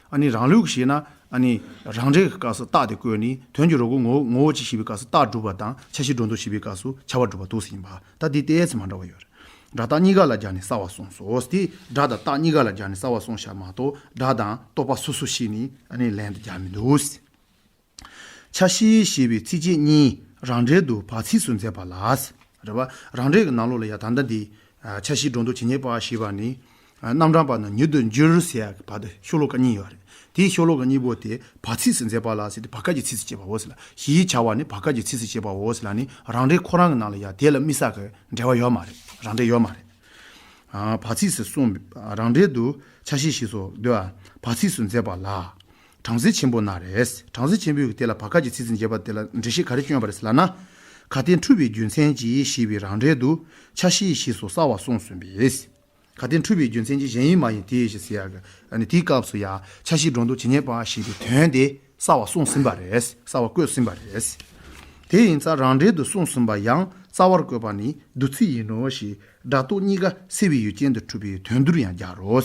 ཨ་ནི་རང་ལུགས་བཤད་ན་ཨ་ནི་རང་འགྲེལ་གྱི་སྐབས་སུ་རྟགས་དེ་བཀོད་ནས་དོན་གྱི་རང་གི་ངོ་ངོ་བོ་ཅིག་ཞེས་པའི་སྐབས་སུ་རྟགས་སྒྲུབ་པ་དང་འཆར་གཞི་སྒྲོ་འདོགས་ཞེས་པའི་སྐབས་སུ་ཁྱབ་པར་སྒྲུབ་པ་འདུག་ཟེར་ཡིན་པ། ད་འདི་ཏོག་ཙམ་མ་འདྲ་བ་ཡོད་རེད། སྒྲ་རྟག་གཉིས་ཀ་ལ་སྦྱར་ནས་གསལ་བར་གསུངས་སོ། དེ་སྒྲ་དང་རྟགས་གཉིས་ཀ་ལ་སྦྱར་ནས་གསལ་བར་གསུངས་བཞག་མ་གཏོགས་སྒྲ་དང་རྟོག་པ་སོ་སོ་བཤད་ནས་ཨ་ནི་ལན་དུ་སྦྱར་མི་འདུག། འཆར་གཞི་ཞེས་པའི་ཚིགས་བཅད་གཉིས་རང་འགྲེལ་དུ་བར་ཚིགས་སུ་མཛད་པ་ལ། རེད་པ། རང་འགྲེལ་གྱི་ནང་ལོགས་ལ་ཡང་ད་ལྟ་འདི། འཆར་གཞི་སྒྲོ་འདོགས་ཇི་སྙེད་པ་ཞེས་པ་ནི། རྣམ་གྲངས་པ་ནི་མྱུར་དུ་འགྱུར་ཟེར་ཡག་གི་བར་དུ་ཤོ་ལོ་ཀ་གཉིས་ཡོད་རེད། དེའི་ཤོ་ལོ་ཀ་གཉིས་པོ་དེ་བར་ཚིགས་སུ་མཛད་པ་ལ་ཟེར་ཏེ་བར་སྐབས་ཀྱི་ཚིགས་སུ་བཅད་པའོ་ཟེར་ལ། ཞེས་བྱ་བ་ནི་བར་སྐབས་ཀྱི་ཚིགས་སུ་བཅད་པའོ་ཟེར་ལ་ནི་རང་འགྲེལ་ཁོ་རང་གི་ནང་ལ་ཡང་དེ་ལ་དམིགས་བསལ་གྱི་འགྲེལ་བ་ཡོད་མ་རེད། རང་འགྲེལ་ཡོད་མ་རེད། བར་ཚིགས་སུ་གསུངས། རང་འགྲེལ་དུ་འཆར་གཞི་ཞེས་སོགས་འདོད་པ་བར་ཚིགས་སུ་མཛད་པ་ལ། བྲམ་ཟེ་ཆེན་པོ་ན་རེ། བྲམ་ཟེ་ཆེན་པོས་དེ་ལ་བར་སྐབས་ཀྱི་ཚིགས་སུ་མཛད་པ་དེ་ལ་འགྲེལ་བཤད་ག་རེ་བསྐྱོན་པ་རེད་ཟེར་ལབ་ན། གལ་ཏེ་འཁྲུལ་པའི་རྒྱུ་མཚན་གྱིས་ཞེས་པའི་རང་འགྲེལ་དུ་འཆར་གཞི་ཞེས་སོགས་གསལ་བར་གསུངས་ཟིན་པས། གལ་ཏེ་འཁྲུལ་པའི་རྒྱུ་མཚན་གྱིས་གཞན་ཡུལ་མ་ཡིན་དེའི་ཕྱིར་ཟེར་ཡག་གི་ཨ་ནི་དེའི་སྐབས་སུ་ཡང་འཆར་གཞི་སྒྲོ་འདོགས་ཇི་སྙེད་པ་ཞེས་པའི་དོན་དེ་གསལ་བར་གསུངས་ཟིན་པ་རེད། གསལ་བར་བཀོད་ཟིན་པ་རེད། དེ་ཡིན་ཙང་རང་འགྲེལ་དུ་གསུངས་ཟིན་པ་ཡང་རྩ་བར་བཀོད་པ་ནི་བསྡུ་ཚིག་ཡིན་ནོ་ཞེས་ སྒྲ་རྟོག་གཉིས་ཀ་སེལ་བའི་ཡུལ་ཅན་དུ་གྲུབ་པའི་དོན་བསྡུར་ཡང་རྒྱག་རོ།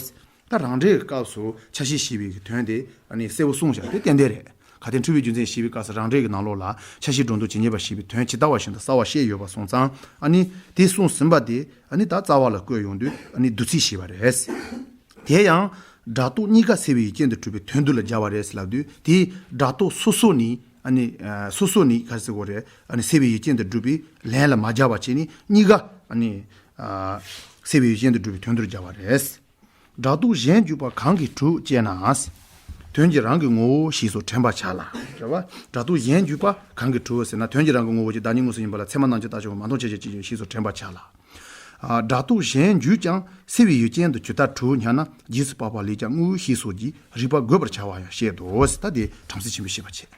ད་རང་འགྲེལ་གྱི་སྐབས་སུ་ཆ་ཤས་བཤད་པའི་དོན་དེ་ཨ་ནི་གསལ་པོ་གསུངས་བཞག་དེ་ཏན་ཏན་རེད། ཁ་དན་འཁྲུལ་པའི་རྒྱུ་མཚན་བཤད་པའི་སྐབས་སུ་རང་འགྲེལ་གྱི་ནང་ལོགས་ལ་ཆ་ཤས་སྒྲོ་འདོགས་ཇི་སྙེད་པ་ཞེས་པའི་དོན་ཇི་ལྟ་བ་བཞིན་དུ་གསལ་བར་བཤད་ཡོད་པ་སོང་ཙང་ཨ་ནི་དེ་གསུངས་ཟིན་པ་དེ་ཨ་ནི་ད་རྩ་བ་ལ་བཀོད་ཡོང་དུས་ཨ་ནི་བསྡུ་ཚིག་ཞེས་པ་རེད། དེ་ཡང་སྒྲ་རྟོག་གཉིས་ཀ་སེལ་བའི་ཡུལ་ཅན་དུ་གྲུབ་པའི་དོན་བསྡུར་ལ་སྦྱར་བ་རེད་ལབ་དུས་དེའི་སྒྲ་རྟོག་སོ་སོ་ནི་ཨ་ནི་ཨ་སོ་སོ་ནི་ག་རེ་ཟེར་དགོས་རེད། ཨ་ནི་སེལ་བའི་ཡུལ་ཅན་དུ་གྲུབ་པའི་ལན་ལ་མ་སྦྱར་བ་བྱས་ནས་གཉིས་ཀ་ཨ་ནི་ཨ་སེལ་བའི་ཡུལ་ཅན་དུ་གྲུབ་པའི་དོན་བསྡུར་སྦྱར་བ་རེད། སྒྲ་རྟོག་གཞན་འཇུག་པ་གང་གིས་གྲུབ་ཅེ་ན། དོན་གྱི་རང་གི་ངོ་བོ་ཞེས་སོགས་དྲན་པར་བྱ་ལ། རེད་བ། སྒྲ་རྟོག་གཞན་འཇུག་པ་གང་གིས་གྲུབ་ཟེར་ན་དོན་གྱི་རང་གི་ངོ་བོ་ཅིག་བདག་ཉིད་དངོས་སུ་ཡིན་པ་ལ་ཚད་མ་རྣམ་བཅད་ལྟར་བྱ་བ་མ་མཐོང་ཆོས་ཅན་ཅིག་ཡིན་ཞེས་སོགས་དྲན་པར་བྱ་ལ། ཨ་སྒྲ་རྟོག་གཞན་འཇུག་ཀྱང་སེལ་བའི་ཡུལ་ཅན་དུ་ཇི་ལྟར་གྲུབ་སྙམ་ན་རྗེས་སུ་དཔག་པ་ལས་ཀྱང་དངོས་ཞེས་སོགས་ཀྱིས་རིགས་པ་འགོད་པར་བྱ་བ་ཡང་བཤད་དོ། ད་དེ་བྲམ་ཟེ་ཆེན་པོས་བཤད་པ་བྱས།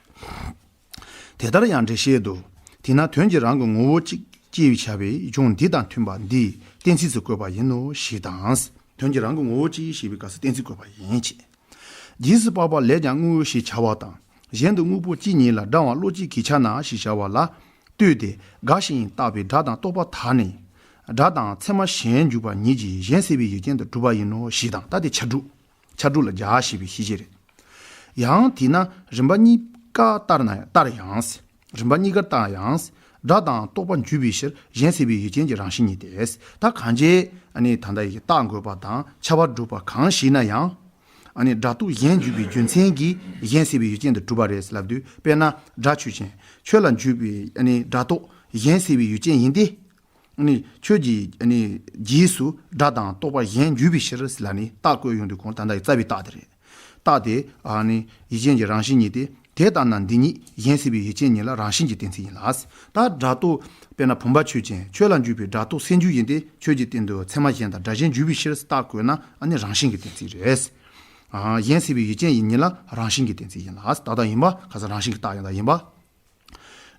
དེ་ལྟར་ཡང་འགྲེལ་བཤད་དུ། དེས་ན་དོན་གྱི་རང་གི་ངོ་བོ་གཅིག་ཅེས་བྱ་བའི་གཞུང་འདི་དང་མཐུན་པ་འདི་གཏན་ཚིགས་སུ་བཀོད་པ་ཡིན་ནོ་ཞེས་དང་། དོན་གྱི་རང་གི་ངོ་བོ་གཅིག་ཞེས་པའི་སྐབས་སུ་གཏན་ཚིགས་བཀོད་པ་ཡིན་ཅེས། རྗེས་སུ་དཔག་པ་ལས་ཀྱང་དངོས་ཞེས་བྱ་བ་དང་གཞན་དུ་དངོས་པོ་གཅིག་ཉིད་ལ་འབྲང་བ་བློ་གཅིག་གིས་ཁྱབ་ན་ཞེས་བྱ་བ་ལ་ལྟོས་ཏེ་འགའ་ཞིག་ཡང་བརྟགས་པའི་སྒྲ་དང་རྟོག་པ་དག་ནི་སྒྲ་དང་ཚད་མ་གཞན་འཇུག་པ་ཉིད་ཀྱིས་གཞན་སེལ་བའི་ཡུལ་ཅན་དུ་གྲུབ་པ་ཡིན་ནོ་ཞེས་དང་ད་དེ་ཆ་དྲུག་ཆ་དྲུག་ལ་སྦྱར་ཞེས་པའི་ཤེས་བྱེད་རེད། ཡང་དེས་ན་རིམ་པ་གཉིས་ཀ་ལྟར་ན་ལྟར་ཡང་། རིམ་པ་གཉིས་ཀ་ལྟར་ཡང་། སྒྲ་དང་རྟོག་པ་འཇུག་པའི་ཕྱིར་གཞན་སེལ་བའི་ཡུལ་ཅན་གྱི་རང་བཞིན་ཉིད་དེ། ད་གང་ཅི་ཨ་ནི་ད་ལྟ་ཡི་རྟགས་འགོད་པ་དང་ཁྱབ་པ་སྒྲུབ་པ་གང་ཞིག་ན་ཡང་། ཨ་ནི་སྒྲ་རྟོག་གཞན་འཇུག་པའི་རྒྱུ་མཚན་གྱིས་གཞན་སེལ་བའི་ཡུལ་ཅན་དུ་གྲུབ་པ་རེད་ལབ་དུས་དཔེར་ན་སྒྲ་ཆོས་ཅན། ཆོས་ལ་འཇུག་པའི་ཨ་ནི་སྒྲ་རྟོག་གཞན་སེལ་བའི་ཡུལ་ཅན་ཡིན་ཏེ། ནི་ཆོས་ཀྱི་ནི་རྗེས་སུ་སྒྲ་དང་རྟོག་པ་གཞན་འཇུག་པའི་ཕྱིར་ལ་ནི་རྟགས་བཀོད་ཡོང་དུས་གོང་ད་ལྟ་ཡི་རྩ་བའི་རྟགས་དེ་རེད། རྟགས་དེ་ཨ་ནི་ཡུལ་ཅན་གྱི་རང་བཞིན་ཉིད་དེ། དེ་ལྟར་ན་འདི་ཉིད་གཞན་སེལ་བའི་ཡུལ་ཅན་ཉིད་ལ་རང་བཞིན་གྱི་གཏན་ཚིགས་ཡིན་ལ། ད་སྒྲ་རྟོག་དཔེར་ན་བུམ་པ་ཆོས་ཅན། ཆོས་ལ་འཇུག་པའི་སྒྲ་རྟོག་སེལ་འཇུག་ཡིན་ཏེ་ཆོས་ཀྱི་སྟེང་དུ་ཚད་མ་གཞན་དང་སྒྲ་གཞན་འཇུག་པའི་ཕྱིར་རྟགས་བཀོད་ན་ཨ་ནི་རང་བཞིན་གྱི་གཏན་ཚིགས་རེད། ཨ་གཞན་སེལ་བའི་ཡུལ་ཅན་ཡིན་ཉིད་ལ་རང་བཞིན་གྱི་གཏན་ཚིགས་ཡིན་ལ། ད་ལྟ་ཡིན་པ་ཁ་སང་རང་བཞིན་གྱི་རྟགས་ཡིན་ད་ཡིན་པ།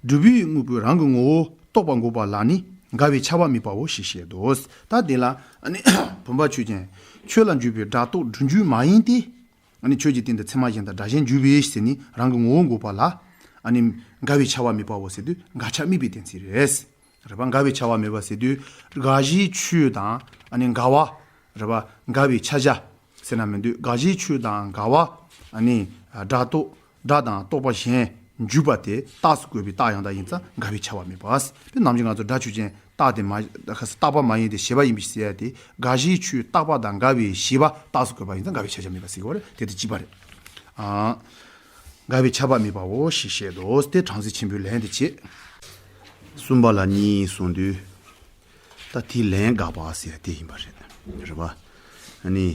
སྒྲུབ་པའི་དངོས་པོའི་རང་གི་ངོ་བོ་རྟོགས་པ་འགོག་པ་ལ་ནི་འགལ་བའི་ཁྱབ་པ་དམིགས་པའོ་ཞེས་བཤད་དོ། ད་དེ་ལ་ཨ་ནི་བུམ་པ་ཆོས་ཅན། ཆོས་ལ་འཇུག་པའི་སྒྲ་རྟོག་སྒྲུབ་འཇུག་མ་ཡིན་ཏེ། ཨ་ནི་ཆོས་ཀྱི་སྟེང་དུ་ཚད་མ་གཞན་དང་སྒྲ་གཞན་འཇུག་པའི་ཟེར་ནི་རང་གི་ངོ་བོ་འགོག་པ་ལ་ཨ་ནི་འགལ་བའི་ཁྱབ་པ་དམིགས་པའོ་ཟེར་དུས་འགལ་ཁྱབ་དམིགས་པའི་གཏན་ཚིགས་རེད། རེད་པ། འགལ་བའི་ཁྱབ་པ་དམིགས་པ་ཟེར་དུས་དགག་གཞིའི་ཆོས་དང་ཨ་ནི་འགལ་བ། རེད་པ། འགལ་བའི་ཆ་བྱ། ཟེར་ན་མི་འདོད། དགག་གཞིའི་ཆོས་དང་འགལ་བ། ཨ་ནི་སྒྲ་རྟོག་སྒྲ་དང་རྟོག་པ་གཞན་འཇུག་པ་དེ་རྟགས་སུ་བཀོད་པའི་རྟགས་ཡང་དག་ཡིན་ཙང་འགལ་བའི་ཁྱབ་པ་མེད་པ། དཔེ་ནམ་རྒྱུན་ང་ཚོ་སྒྲ་ཆོས་ཅན་རྟག་སྟེ་མ་རྟག་པ་མ་ཡིན་ཏེ་བྱས་པ་ཡིན་པའི་ཕྱིར་ཟེར་ཡ་དེ་དགག་གཞིའི་ཆོས་རྟག་པ་དང་འགལ་བའི་བྱས་པ་རྟགས་སུ་བཀོད་པ་ཡིན་ཙང་འགལ་བའི་ཁྱབ་བྱ་མེད་པ་ཟེར་གི་རེད། དེ་དེ་གཅིག་པ་རེད། ཨ། འགལ་བའི་ཁྱབ་པ་དམིགས་པའོ་ཞེས་བཤད་དོ། དེ་བྲམ་ཟེ་ཆེན་པོའི་ལན་དེ་བྱེད། གསུམ་པ་ལ་གཉིས་གསུངས་དུས། ད་དེའི་ལན་དགག་པ་ཟེར་དེ་ཡིན་པ་རེད། རེད་པ། ཨ་ནི།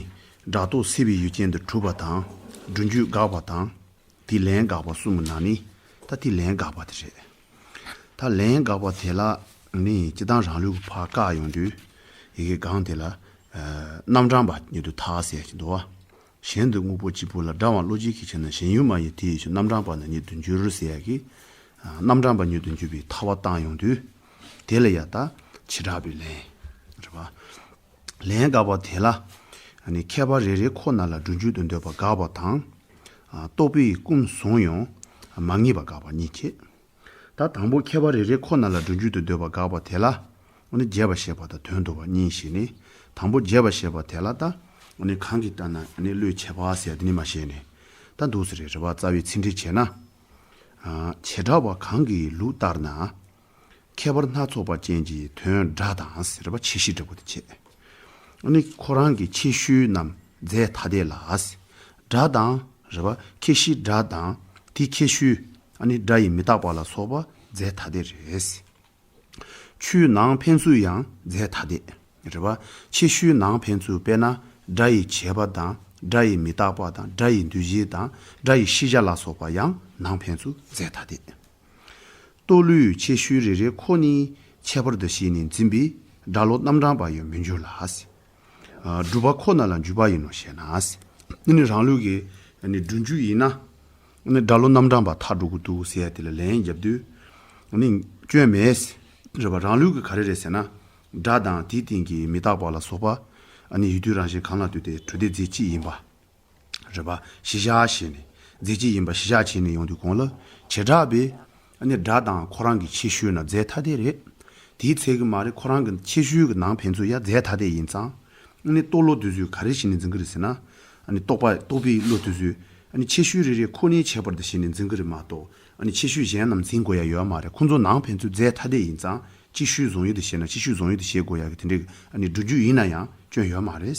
སྒྲ་རྟོག་སེལ་བའི་ཡུལ་ཅན་དུ་གྲུབ་པ་དང་། སྒྲུབ་འཇུག་དགག་པ་དང་། དེའི་ལན་དགག་པ་གསུམ་ནང་ནས་ད་དེའི་ལན་དགག་པ་དེ་རེད། ད་ལན་དགག་པ་དེ་ལ་ནི་སྤྱིར་བཏང་རང་ལུགས་ཀྱི་ཕར་བཀག་ཡོང་དུས་ཡི་གེ་གང་དེ་ལ་རྣམ་གྲངས་པ་ཉིད་དུ་ཐལ་ཟེར་གྱི་འདུག་བ། གཞན་དུ་དངོས་པོ་གཅིག་པུ་ལ་འབྲང་བ་བློ་གཅིག་གིས་ཁྱབ་ན་གཞན་ཡུལ་མ་ཡིན་དེ་ཡི་ཕྱིར་རྣམ་གྲངས་པ་ནི་ཉིད་དུ་འགྱུར་ཟེར་ཡ་གི། རྣམ་གྲངས་པ་ཉིད་དུ་འགྱུར་བའི་ཐལ་བ་བཏང་ཡོང་དུས། དེ་ལ་ཡ་ད་བྱེ་བྲག་པའི་ལན། རེད་པ། ལན་དགག་པ་དེ་ལ། ནི་ཁྱད་པར་རེ་རེ་ཁོ་ན་ལ་སྒྲུབ་འཇུག་ཏུ་འདོད་པ་དགག་པ་དང་། རྟོག་པས་ཀུན་བཟུང་ཡང་མ་ངེས་པ་དགག་པ་གཉིས་བྱེད། ད་དང་པོ་ཁྱད་པར་རེ་རེ་ཁོ་ན་ལ་སྒྲུབ་འཇུག་ཏུ་འདོད་པ་དགག་པ་དེ་ལ། ཨ་ནི་རྒྱས་པར་བཤད་པ་དང་དོན་བསྡུ་བ་གཉིས་བྱས་ནས། དང་པོ་རྒྱས་པར་བཤད་པ་དེ་ལ་ད། ཨ་ནི་གང་གིས་ལྟར་ན་ཨ་ནི་བློས་བྱས་པ་ཟེར་དེ་ནི་མ་བཤད་ནས། ད་འདུག་ཟེར་རེད་པ། རྩ་བའི་ཚིག་འགྲེལ་བྱས་ན། བྱེ་བྲག་པ་གང་གི་ལུགས་ལྟར་ན། ཁྱད་པར་སྣ་ཚོགས་པ་ཅན་གྱི་དོན་སྒྲ་དང་ཟེར་བ་ཁྱད་གཞི་འདྲ་པོ་དེ་བྱས། ཨ་ནི་ཁོ་རང་གི་ཁྱད་གཞི་རྣམས་རྫས་ཐ་དད་ལ། སྒྲ་དང་རེད་པ། ཁྱད་གཞི་སྒྲ་དང་དེའི་ཁྱད་གཞི་ཨ་ནི་སྒྲ་ཡི་མི་རྟག་པ་ལ་སོགས་པ་རྫས་ཐ་དད་རེད། ཆོས་ནང་ཕན་ཚུན་ཡང་རྫས་ཐ་དད་རེད་པ། ཁྱད་གཞི་ནང་ཕན་ཚུན་དཔེར་ན་སྒྲ་ཡི་བྱས་པ་དང་སྒྲ་ཡི་མི་རྟག་པ་དང་སྒྲ་ཡི་འདུ་བྱེད་དང་སྒྲ་ཡི་ཤེས་བྱ་ལ་སོགས་པ་ཡང་ནང་ཕན་ཚུན་རྫས་ཐ་དད། རྟོག་བློའི་ཁྱད་གཞི་རེ་རེ་ཁོ་ནས་ཁྱད་པར་དུ་བྱས་ནས་འཛིན་པའི་སྒྲ་བློ་རྣམ་གྲངས་པ་ཡང་མི་འགྱུར་ལ། སྒྲུབ་པ་ཁོ་ན་ལ་འཇུག་པ་ཡིན་ནོ་ཞེ་ན། ཨ་ནི་རང་ལུགས་ཀྱི་ཨ་ནི་སྒྲུབ་འཇུག་ཡིན་ན། ཨ་ནི་སྒྲ་བློ་རྣམ་གྲངས་པ་མཐར་འགྲོ་གི་འདུག་ཟེར་ཡ་དེ་ལ་ལན་བརྒྱབ་དུས། ཨ་ནི་སྐྱོན་མེད། རེད་པ། རང་ལུགས་ཀྱི་ག་རེ་རེད་ཟེར་ན། སྒྲ་དང་དེའི་སྟེང་གི་མི་རྟག་པ་ལ་སོགས་པ། ཨ་ནི་ཡུལ་དུས་རང་བཞིན་གང་ལ་ལྟོས་ཏེ་གྲུབ་བདེ་རྫས་གཅིག་ཡིན་པ། རེད་པ། གཞི་བཞག་བྱས་ནས་རྫས་གཅིག་ཡིན་པ་གཞི་བཞག་བྱས་ནས་ཡོང་དུས་གོང་ལ་བྱེ་བྲག་པས་ཨ་ནི་སྒྲ་དང་ཁོ་རང་གི་ཁྱད་གཞི་ན་རྫས་ཐ་དད་རེད། དེའི་ཚད་ཀྱི་མ་རེད། ཁོ་རང་གི་ཁྱད་གཞིའི་གི་ནང་ཕན་ཚུན་ཡ་རྫས་ཐ་དད་ཡིན་ཙང་། ཨ་ནི་རྟོག་བློ་དེ་ཚོས་ག་རེ་བྱས་ནས་འཛིན་གི་རེད་ཟེར་ན། ཨ་ནི་རྟོག་པ་རྟོག་པའི་བློ་དེ་ཚོས་ཨ་ནི་ཁྱད་གཞི་རེ་རེ་ཁོ་ནའི་ཁྱད་པར་དུ་བྱས་ནས་འཛིན་གི་རེད་མ་གཏོགས། ཨ་ནི་ཁྱད་གཞི་གཞན་རྣམས་འཛིན་དགོས་ཡ་ཡོད་མ་རེད། ཁོ་ཚོ་ནང་ཕན་ཚུན་རྫས་ཐ་དད་ཡིན་ཙང་། གཅིག་ཤོས་བཟུང་ཡུལ་དུ་བྱས་ན་གཅིག་ཤོས་བཟུང་ཡུལ་དུ་བྱེད་དགོས་ཡ་གི་དེ་འདྲའི་ཨ་ནི་སྒྲུབ་རྒྱུ་ཡིན་ན་ཡང་སྐྱོན་ཡོད་མ་རེད།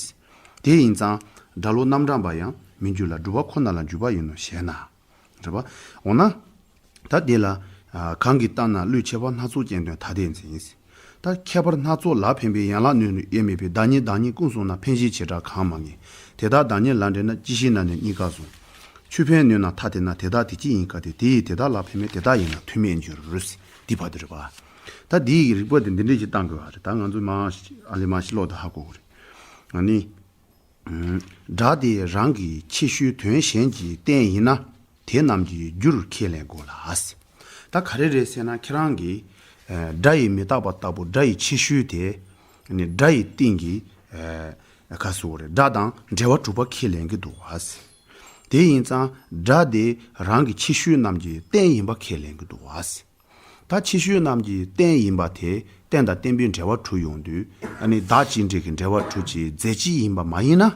དེ་ཡིན་ཙང་སྒྲ་བློ་རྣམ་གྲངས་པ་ཡང་མི་འགྱུར་ལ། སྒྲུབ་པ་ཁོ་ན་ལ་འཇུག་པ་ཡིན་ནོ་ཞེ་ན། རེད་པ། འོ་ན། ད་དེ་ལ། ཨ། གང་གིས་བརྟགས་ན་བློས་ཁྱད་པར་སྣ་ཚོགས་སྐྱེ་དོན་ཐ་དད་འཛིན། ད་ཁྱད་པར་སྣ་ཚོགས་ལ་ཕན་པའི་ཡན་ལག་གནོད་ནི་དབྱེར་མེད་པའི་བདག་ཉིད་བདག་ཉིད་ཀུན་གསུངས་ན། ཕན་གཞན་བྱེ་བྲག་གང་མ་ངེས། དེ་དག་བདག་ཉིད་ལ་འདྲེས་ན་ཅི་ཞིག་ན་ནི་གཉིས་ཀ་གཟུང་། ཆོས་ཕན་གནོད་ན་ཐ་དད་ན། དེ་དག་དེ་གཅིག་ཡིན་ག་སྟེ། དེ་ཡིས་དེ་དག་ལ་ཕན་མེད་དེ་དག་ཡིན་ན་ཐུན་མེད་འགྱུར། འདི་བར་དུ་རེད་པ། ད་འདིའི་རིགས་པ་དེ་འདི་འདྲས་ཅིག་བཏང་དགོས་པ་རེད། ད་ང་ཚོས་མ་ཨ་ལེ་མ་ཤི་ལོག་ད་ཧ་གོ་གི་རེད། ཨ་ནི། སྒྲ་དེ་རང་གི་ཁྱད་ཆོས་དོན་གཞན་གྱི་རྟེན་ཡིན་ན། དེ་རྣམས་ཀྱི་རྒྱུར་ཁས་ལེན་དགོས་ལ། ད་ག་རེ་རེད་ཟེར་ན། ཁྱེད་རང་གིས་ཨ་སྒྲ་ཡི་མི་རྟག་པ་ལྟ་བུ་སྒྲ་ཡི་ཁྱད་ཆོས་དེ་ནི་སྒྲ་ཡི་སྟེང་གི་ཨ་ག་ཟེར་དགོས་རེད། སྒྲ་དང་འབྲེལ་བ་གྲུབ་པ་ཁས་ལེན་གྱི་འདུག་བ། དེ་ཡིན་ཙང་སྒྲ་དེ་རང་གི་ཁྱད་ཆོས་རྣམས་ཀྱི་རྟེན་ཡིན་པ་ཁས་ལེན་གྱི་འདུག་བ། ད་ཁྱད་ཆོས་རྣམས་ཀྱི་རྟེན་ཡིན་པ་དེ་རྟེན་དང་བརྟེན་པའི་འབྲེལ་བ་གྲུབ་ཡོང་དུས། ཨ་ནི་བདག་གཅིག་འབྲེལ་གྱི་འབྲེལ་བ་གྲུབ་ཀྱི་རྫས་གཅིག་ཡིན་པ་མ་ཡིན་ན།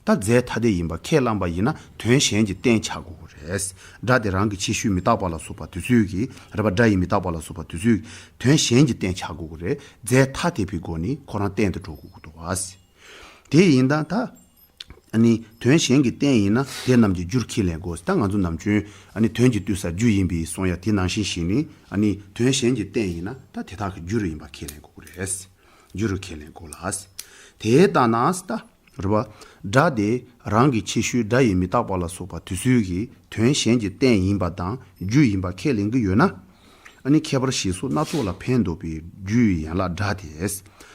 ད་རྫས་ཐ་དད་ཡིན་པ་ཁས་བླངས་པ་ཡིན་ན་དོན་གཞན་གྱི་རྟེན་ཆགས་དགོས་ཀྱི་རེད། སྒྲ་དེ་རང་གི་ཁྱད་ཆོས་མི་རྟག་པ་ལ་སོགས་པ་དེ་ཚོའི་གི་རེད་པ། སྒྲ་ཡི་མི་རྟག་པ་ལ་སོགས་པ་དེ་ཚོའི་དོན་གཞན་གྱི་རྟེན་ཆགས་དགོས་ཀྱི་རེད། རྫས་ཐ་དད་པའི་སྒོ་ནས་ཁོ་རང་རྟེན་དུ་འགྲོ་དགོས་ཀྱི་འདུག་བ། དེ་ཡིན་ད་ད། ཨ་ནི་དོན་གཞན་གྱི་རྟེན་ཡིན་ན་དེ་རྣམས་ཀྱི་རྒྱུར་ཁས་ལེན་དགོས། ད་ང་ཚོ་ནམ་རྒྱུན་ཨ་ནི་དོན་གྱི་ལྟོས་ས་རྒྱུ་ཡིན་པས་གསུང་ཡ་དེ་ནང་བཞིན་ཞིག་ནི། ཨ་ནི་དོན་གཞན་གྱི་རྟེན་ཡིན་ན་ད་དེ་དག་གི་རྒྱུ་རུ་ཡིན་པ་ཁས་ལེན་དགོས་ཀྱི་རེད། རྒྱུ་རུ་ཁས་ལེན་དགོས་ལ། དེ་ལྟ་ན་ད་རེད་པ། སྒྲ་དེ་རང་གི་ཁྱད་ཆོས་སྒྲ་ཡི་མི་རྟག་པ་ལ་སོགས་པ་དེ་ཚོའི་གི་དོན་གཞན་གྱི་རྟེན་ཡིན་པ་དང་རྒྱུ་ཡིན་པ་ཁས་ལེན་གྱི་ཡོད་ན། ཨ་ནི་ཁྱད་པར་ཞེས་སོགས་སྣ་ཚོགས་ལ་ཕན་འདོགས་པའི་རྒྱུ་ཡི་ཡན་ལག་སྒྲ་དེ།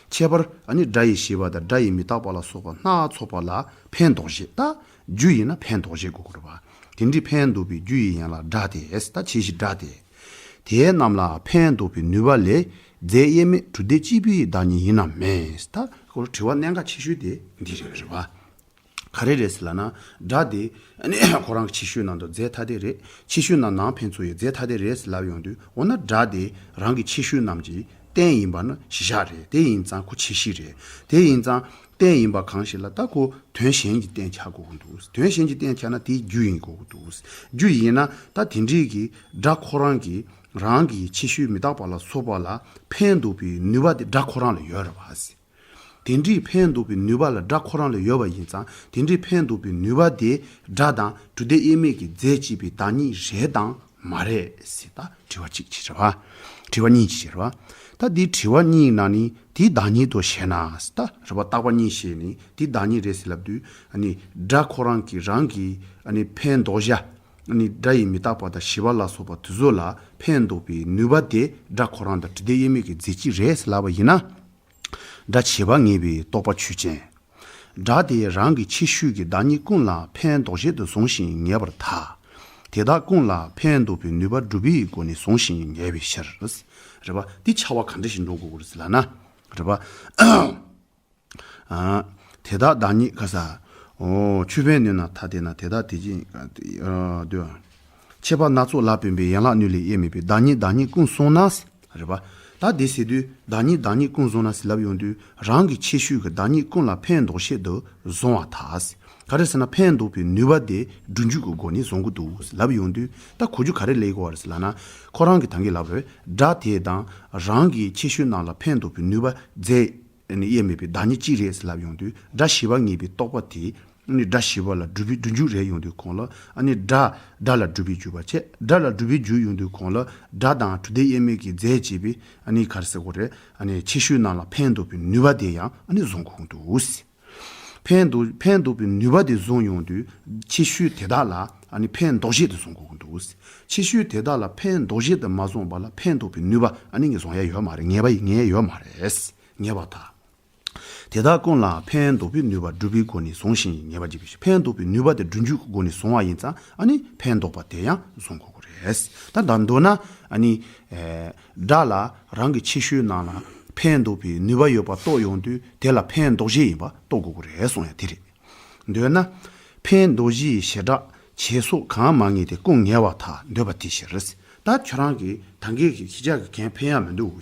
ཁྱད་པར་ཨ་ནི་སྒྲ་ཡི་ཞེས་པ་དང་སྒྲ་ཡི་མི་རྟག་པ་ལ་སོགས་པ་སྣ་ཚོགས་པ་ལ་ཕན་འདོགས་བྱེད། ད་རྒྱུ་ཡིན་ན་ཕན་འདོགས་བྱེད་དགོས་ཀྱི་རེད་པ། དེ་འདྲའི་ཕན་འདོགས་པའི་རྒྱུ་ཡི་ཡན་ལག་སྒྲ་དེ། ད་ཁྱད་གཞི་སྒྲ་དེ། དེ་རྣམས་ལ་ཕན་འདོགས་པའི་ནུས་པ་ལས་རྫས་དབྱེར་མེད་གྲུབ་བདེ་གཅིག་པུའི་བདག་ཉིད་ཡིན་ནམ་མིན། ད་ཁོ་དྲི་བ་གནད་འགག་ཆེ་ཤོས་དེ་འདི་རེད་རེད་པ། ག་རེ་རེད་ཟེར་ལབ་ན། སྒྲ་དེ་ཁོ་རང་གི་ཁྱད་ཆོས་རྣམས་དང་རྫས་ཐ་དད་རེད། ཁྱད་ཆོས་རྣམས་ནང་ཕན་ཚུན་ཡང་རྫས་ཐ་དད་རེད་ཟེར་ལབ་ཡོང་དུས། འོ་ན་སྒྲ་དེ་རང་གི་ཁྱད་ཆོས་རྣམས་ཀྱི་རྟེན་ཡིན་པ་ནི་གཞི་བཞག་རེད། དེ་ཡིན་ཙང་ཁོ་ཁྱད་གཞི་རེད། དེ་ཡིན་ཙང་རྟེན་ཡིན་པ་གང་ཞིག་ལ་ད་ཁོ་དོན་གཞན་གྱི་རྟེན་ཆགས་དགོས་ཀྱི་འདུག་དོན་གཞན་གྱི་རྟེན་ཆགས་ན་དེའི་རྒྱུ་ཡིན་དགོས་ཀྱི་འདུག་རྒྱུ་ཡིན་ན་ད་དེ་འདྲའི་གི་སྒྲ་ཁོ་རང་གི་རང་གི་ཁྱད་ཆོས་མི་རྟག་པ་ལ་སོགས་པ་ལ་ཕན་འདོགས་པའི་ནུས་པ་དེ་སྒྲ་ཁོ་རང་ལ་ཡོད་རེད་པ། དེ་འདྲའི་ཕན་འདོགས་པའི་ནུས་པ་ལ་སྒྲ་ཁོ་རང་ལ་ཡོད་པ་ཡིན་ཙང་། དེ་འདྲའི་ཕན་འདོགས་པའི་ནུས་པ་དེ་སྒྲ་དང་གྲུབ་བདེ་དབྱེར་མེད་ཀྱི་རྫས་གཅིག་པའི་བདག་ཉིད་རེད་དམ་མ་རེད་ཟེར་ད་དྲི་བ་གཅིག་ཅིག་རེད་པ། དྲི་བ་གཉིས་ཅིག་རེད་པ། ད་འདི་དྲི་བ་གཉིས་ནང་ནས་དེའི་བདག་ཉིད་དུ་བྱས་ན་ཟེར་ད་རེད་པ། བརྟག་པ་གཉིས་བྱས་ནས་དེའི་བདག་ཉིད་རེད་ཟེར་ལབ་དུས། ཨ་ནི་སྒྲ་ཁོ་རང་གི་རང་གི་ཨ་ནི་ཕན་འདོགས་བྱ། ཨ་ནི་སྒྲ་ཡི་མི་རྟག་པ་དང་ཞི་བ་ལ་སོགས་པ་དེ་ཚོ་ལ་ཕན་འདོགས་པའི་ནུས་པ་དེ་སྒྲ་ཁོ་རང་དང་གྲུབ་བདེ་དབྱེར་མེད་ཀྱི་རྫས་གཅིག་རེད་ཟེར་ལབ་པ་ཡིན་ན། སྒྲ་བྱས་པ་ངེས་པའི་རྟོག་པ་ཆོས་ཅན། སྒྲ་དེ་རང་གི་ཁྱད་ཆོས་ཀྱི་བདག་ཉིད་ཀུན་ལ་ཕན་འདོགས་བྱེད་དུ་བཟུང་ཞིང་ངེས་པར་ཐལ། དེ་དག་ཀུན་ལ་ཕན་འདོགས་པའི་ནུས་པ་སྒྲུབ་པའི་སྒོ་ནས་བཟུང་ཞིང་ངེས་པའི་ཕྱིར། རེད་པ། འདི་ཕྱྭ་པ་ག་འདྲ་ཞིག་འགྲོ་དགོས་ཀྱི་རེད་ཟེར་ལབ་ན། རེད་པ། ཨ། དེ་དག་བདག་ཉིད་ག་ས། འོ། ཆོས་ཕན་གནོད་ན་ཐ་དད་ན། དེ་དག་དེ་བཞིན་ཨ་འདོད། ཁྱད་པར་སྣ་ཚོགས་ལ་ཕན་པའི་ཡན་ལག་གནོད་ལས་དབྱེར་མེད་པའི་བདག་ཉིད་བདག་ཉིད་ཀུན་གསུངས་ན། རེད་པ། ད་དེ་ཟེར་དུས་བདག་ཉིད་བདག་ཉིད་ཀུན་གསུངས་ན་ཟེར་ལབ་ཡོང་དུས། རང་གི་ཁྱད་ཆོས་ཀྱི་བདག་ཉིད་ཀུན་ལ་ཕན་འདོགས་བྱེད་དུ་བཟུང་བར་ཐལ། ག་རེ་ཟེར་ན་ཕན་འདོགས་པའི་ནུས་པ་དེ་སྒྲུབ་འཇུག་གི་སྒོ་ནས་བཟུང་གི་འདུག་ལབ་ཡོང་དུས། ད་གོ་རྒྱུ་ག་རེ་ལེན་དགོས་པ་རེད་ཟེར་ལབ་ན། ཁོ་རང་གི་ད་གིན་ལབ་རེད། སྒྲ་དེ་དང་རང་གི་ཁྱད་ཆོས་རྣམས་ལ་ཕན་འདོགས་པའི་ནུས་པ་རྫས། ཨ་ནི་དབྱེར་མེད་པའི་བདག་ཉིད་གཅིག་རེད་ཟེར་ལབ་ཡོང་དུས། སྒྲ་ཞི་བ་ངེས་པའི་རྟོག་པ་དེ། ཨ་ནི་སྒྲ་ཞི་བ་ལ་སྒྲུབ་པའི་སྒྲུབ་འཇུག་རེད་ཡོང་དུས་གོང་ལ། ཨ་ནི་སྒྲ་སྒྲ་ལ་སྒྲུབ་པའི་འཇུག་པ་བྱས། སྒྲ་ལ་སྒྲུབ་པའི་འཇུག་ཡོང་དུས་གོང་ལ། སྒྲ་དང་གྲུབ་བདེ་དབྱེར་མེད་ཀྱི་རྫས་བྱས་པའི་ཨ་ནི་ག་རེ་ཟེར་དགོས་རེད། ཨ་ནི་ཁྱད་ཆོས་རྣམས་ལ་ཕན་འདོགས་པའི་ནུས་པ་དེ་ཡང་ཨ་ནི་བཟུང་དགོས་འདུག་ཕན་འདོགས་ཕན་འདོགས་པའི་ནུས་པ་དེ་བཟུང་ཡོང་དུས། ཁྱད་ཆོས་དེ་དག་ལ་ཨ་ནི་ཕན་འདོགས་བྱེད་དུ་བཟུང་དགོས་འདུག་ཁྱད་ཆོས་དེ་དག་ལ་ཕན་འདོགས་བྱེད་དུ་མ་བཟུང་བ་ལ་ཕན་འདོགས་པའི་ནུས་པ་ཨ་ནི་ངས་བཟུང་ཡ་ཡོད་མ་རེད། ངེས་པ་ཡིན་ངེས་ཡོད་མ་རེད། ངེས་པར་ཐལ། དེ་དག་ཀུན་ལ་ཕན་འདོགས་པའི་ནུས་པ་སྒྲུབ་པའི་སྒོ་ནས་བཟུང་ཞིང་ངེས་པར་བྱེད་པའི་ཕྱིར། ཕན་འདོགས་པའི་ནུས་པ་དེ་སྒྲུབ་འཇུག་གི་སྒོ་ནས་བཟུང་བ་ཡིན་ཙང་། ཨ་ནི་ཕན་འདོགས་པ་དེ་ཡང་བཟུང་དགོས་ཀྱི་རེད། ད་ད་མདོར་ན་ཨ་ནི། ཨེ། སྒྲ་ལ་རང་གི་ཁྱད་ཆོས་རྣམས་ལ་ཕན་འདོགས་པའི་ནུས་པ་ཡོད་པ་རྟོགས་ཡོང་དུས། དེ་ལ་ཕན་འདོགས་བྱེད་ཡིན་པ་རྟོགས་དགོས་ཀྱི་རེད་གསུངས་ཡ་དེ་རེད། མདོར་ན། ཕན་འདོགས་བྱེད་བྱེ་བྲག་བྱས་སོགས་གང་མ་ངེས་ཏེ་ཀུན་ངེས་པར་ཐལ། འདོད་པ་དེའི་ཕྱིར། ད་ཁྱོད་རང་གིས་ད་གིན་གྱི་ཁྱེད་ཅག་གིས་གན་ཕན་ཡ་མི་འདུག་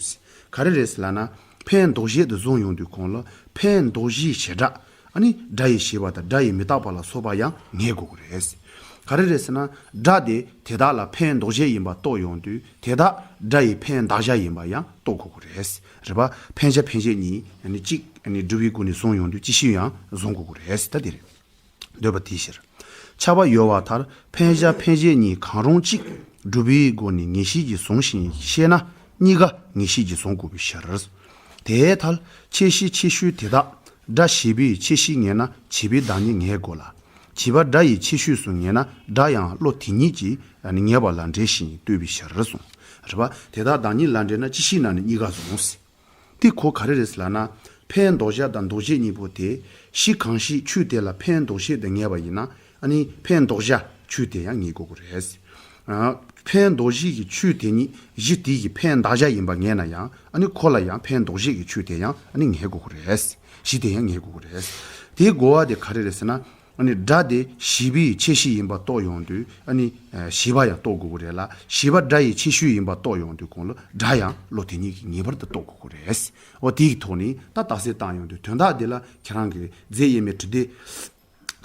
ག་རེ་རེད་ཟེར་ལབ་ན། ཕན་འདོགས་བྱེད་དུ་བཟུང་ཡོང་དུས་གོང་ལ་ཕན་འདོགས་བྱེད་བྱེ་བྲག་ཨ་ནི་སྒྲ་ཡི་བྱས་པ་དང་སྒྲ་ཡི་མི་རྟག་པ་ལ་སོགས་པ་ཡང་ངེས་དགོས་ཀྱི་རེད། ག་རེ་རེད་ཟེར་ན། སྒྲ་དེ་དེ་དག་ལ་ཕན་འདོགས་བྱེད་ཡིན་པ་རྟོགས་ཡོང་དུས་དེ་དག་སྒྲ་ཡི་ཕན་གདགས་བྱ་ཡིན་པ་ཡང་རྟོགས་དགོས་ཀྱི་རེད། རེད་པ། ཕན་བྱ་ཕན་བྱེད་གཉིས་ཨ་ནི་གཅིག་ཨ་ནི་སྒྲུབ་པའི་སྒོ་ནས་བཟུང་ཡོང་དུས་ཅིག་ཤོས་ཡང་བཟུང་དགོས་ཀྱི་རེད། ད་དེ་རེད། འདོད་པ་དེའི་ཕྱིར། ཁྱབ་པ་ཡོད་པར་ཐལ། ཕན་བྱ་ཕན་བྱེད་གཉིས་གང་རུང་གཅིག་སྒྲུབ་པའི་སྒོ་ནས་ངེས་ཤེས་ཀྱིས་བཟུང་ཞིང་ཤེས་ན་གཉིས་ཀ་ངེས་ཤེས་ཀྱིས་བཟུང་དགོས་པའི་ཕྱིར། དེའི་ཐལ། ཁྱད་གཞི་ཁྱད་ཆོས་དེ་དག་སྒྲ་བྱས་པའི་ཁྱད་གཞི་ངེས་ན་བྱས་པའི་བདག་ཉིད་ངེས་དགོས་ལ། བྱས་པ་སྒྲ་ཡི་ཁྱད་ཆོས་སུ་ངེས་ན་སྒྲ་ཡང་བློ་དེ་ཉིད་ཀྱིས་ངེས་པ་ལ་འབྲེལ་ཞིང་ལྟོས་པའི་ཕྱིར་གསུངས། རེད་པ། དེ་དག་བདག་ཉིད་ལ་འབྲེལ་ན་ཅིག་ཤོས་ནང་ནས་གཉིས་ཀ་བཟུང་ཟེར། དེ་གོ་ག་རེ་རེད་ཟེར་ལབ་ན། ཕན་འདོགས་བྱ་དང་འདོགས་བྱེད་གཉིས་པོ་དེ་གཞི་གང་ཞིག་ཆོས་དེ་ལ་ཕན་འདོགས་བྱེད་དུ་ངེས་པ་ཡིན་ན་ཨ་ནི་ཕན་འདོགས་བྱ་ཆོས་དེ་ཡང་ངེས་དགོས་ཀྱི་རེད། ཨ། ཕན་འདོགས་བྱེད་ཀྱི་ཆོས་དེ་ཉིད་གཞི་དེ་གི་ཕན་གདགས་བྱ་ཡིན་པ་ངེས་ན་ཡང་ཨ་ནི་ཁོ་ལ་ཡང་ཕན་འདོགས་བྱེད་ཀྱི་ཆོས་དེ་ཡང་ཨ་ནི་ངེས་དགོས་ཀྱི་རེད། གཞི་དེ་ཡང་ངེས་དགོས་ཀྱི་རེད། དེའི་རྒོལ་བ་དེ་ག་རེ་རེད་ཟེར་ན། ཨ་ནི་སྒྲ་དེ་བྱས་པའི་ཁྱད་གཞི་ཡིན་པ་རྟོགས་ཡོང་དུས་ཨ་ནི་བྱས་པ་ཡང་རྟོགས་དགོས་ཀྱི་རེད་ལ། བྱས་པ་སྒྲ་ཡི་ཁྱད་ཆོས་ཡིན་པ་རྟོགས་ཡོང་དུས་གོང་ལ་སྒྲ་ཡང་བློ་དེ་ཉིད་ཀྱིས་ངེས་པར་དུ་རྟོགས་དགོས་ཀྱི་རེད། འོ་དེའི་ཐོག་ནས་ད་རྟགས་གསལ་བཏང་ཡོང་དུས་དོན་དག་འདི་ལ་ཁྱེད་རང་གིས་རྫས་དབྱེར་མེད་དྲི་བྲལ་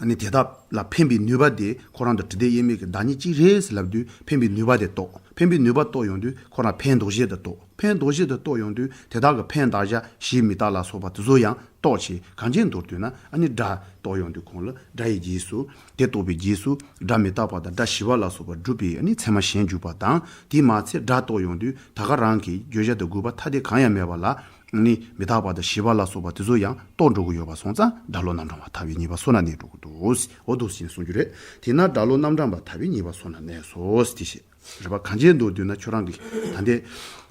ཨ་ནི་དེ་དག་ལ་ཕན་པའི་ནུས་པ་དེ་ཁོ་རང་དང་དྲི་བྲལ་དབྱེར་མེད་ཀྱི་བདག་ཉིད་གཅིག་རེད་ཟེར་ལབ་དུས་ཕན་པའི་ནུས་པ་དེ་རྟོགས། ཕན་པའི་ནུས་པ་རྟོགས་ཡོང་དུས་ཁོ་རང་ཕན་འདོགས་བྱེད་དུ་རྟོགས། ཕན་འདོགས་བྱེད་དུ་རྟོགས་ཡོང་དུས་དེ་དག་གི་ཕན་གདགས་བྱ་བྱས་མི་རྟག་ལ་སོགས་པ་དེ་ཚོ་ཡང་རྟོགས་བྱས། གང་ཅི་མདོར་བསྡུས་ན་ཨ་ནི་སྒྲ་རྟོགས་ཡོང་དུས་གོང་ལ་སྒྲ་ཡི་རྗེས་སུ་དེ་རྟོགས་པའི་རྗེས་སུ་སྒྲ་མི་རྟག་པ་དང་སྒྲ་ཞི་བ་ལ་སོགས་པ་སྒྲུབ་པའི་ཨ་ནི་ཚད་མ་གཞན་འཇུག་པ་དང་། དེས་མ་ཚད་སྒྲ་རྟོགས་ཡོང་དུས་ད་ག་རང་གི་བརྗོད་བྱ་དང་དགོས་པ་ཐ་དད་གང་ཡང་མེད་པ་ལ་ཨ་ནི་མི་རྟག་པ་དང་ཞི་བ་ལ་སོགས་པ་དེ་ཚོ་ཡང་རྟོགས་འགྲོ་གི་ཡོད་པ་སོང་ཙང་སྒྲ་བློ་རྣམ་གྲངས་པ་ཐར་པའི་ངེས་པ་སོ་ན་གནས་འགྲོ་གི་འདུག་འོ་འདུག་ཟེར་གསུང་རྒྱུ་རེད། དེས་ན་སྒྲ་བློ་རྣམ་གྲངས་པ་ཐར་པའི་ངེས་པ་སོ་ན་གནས་སོ་དེ་བཤད། རེད་པ། གང་ཅི་མདོར་བསྡུས་ན་ཁྱོད་རང་གི་ད་ལྟའི་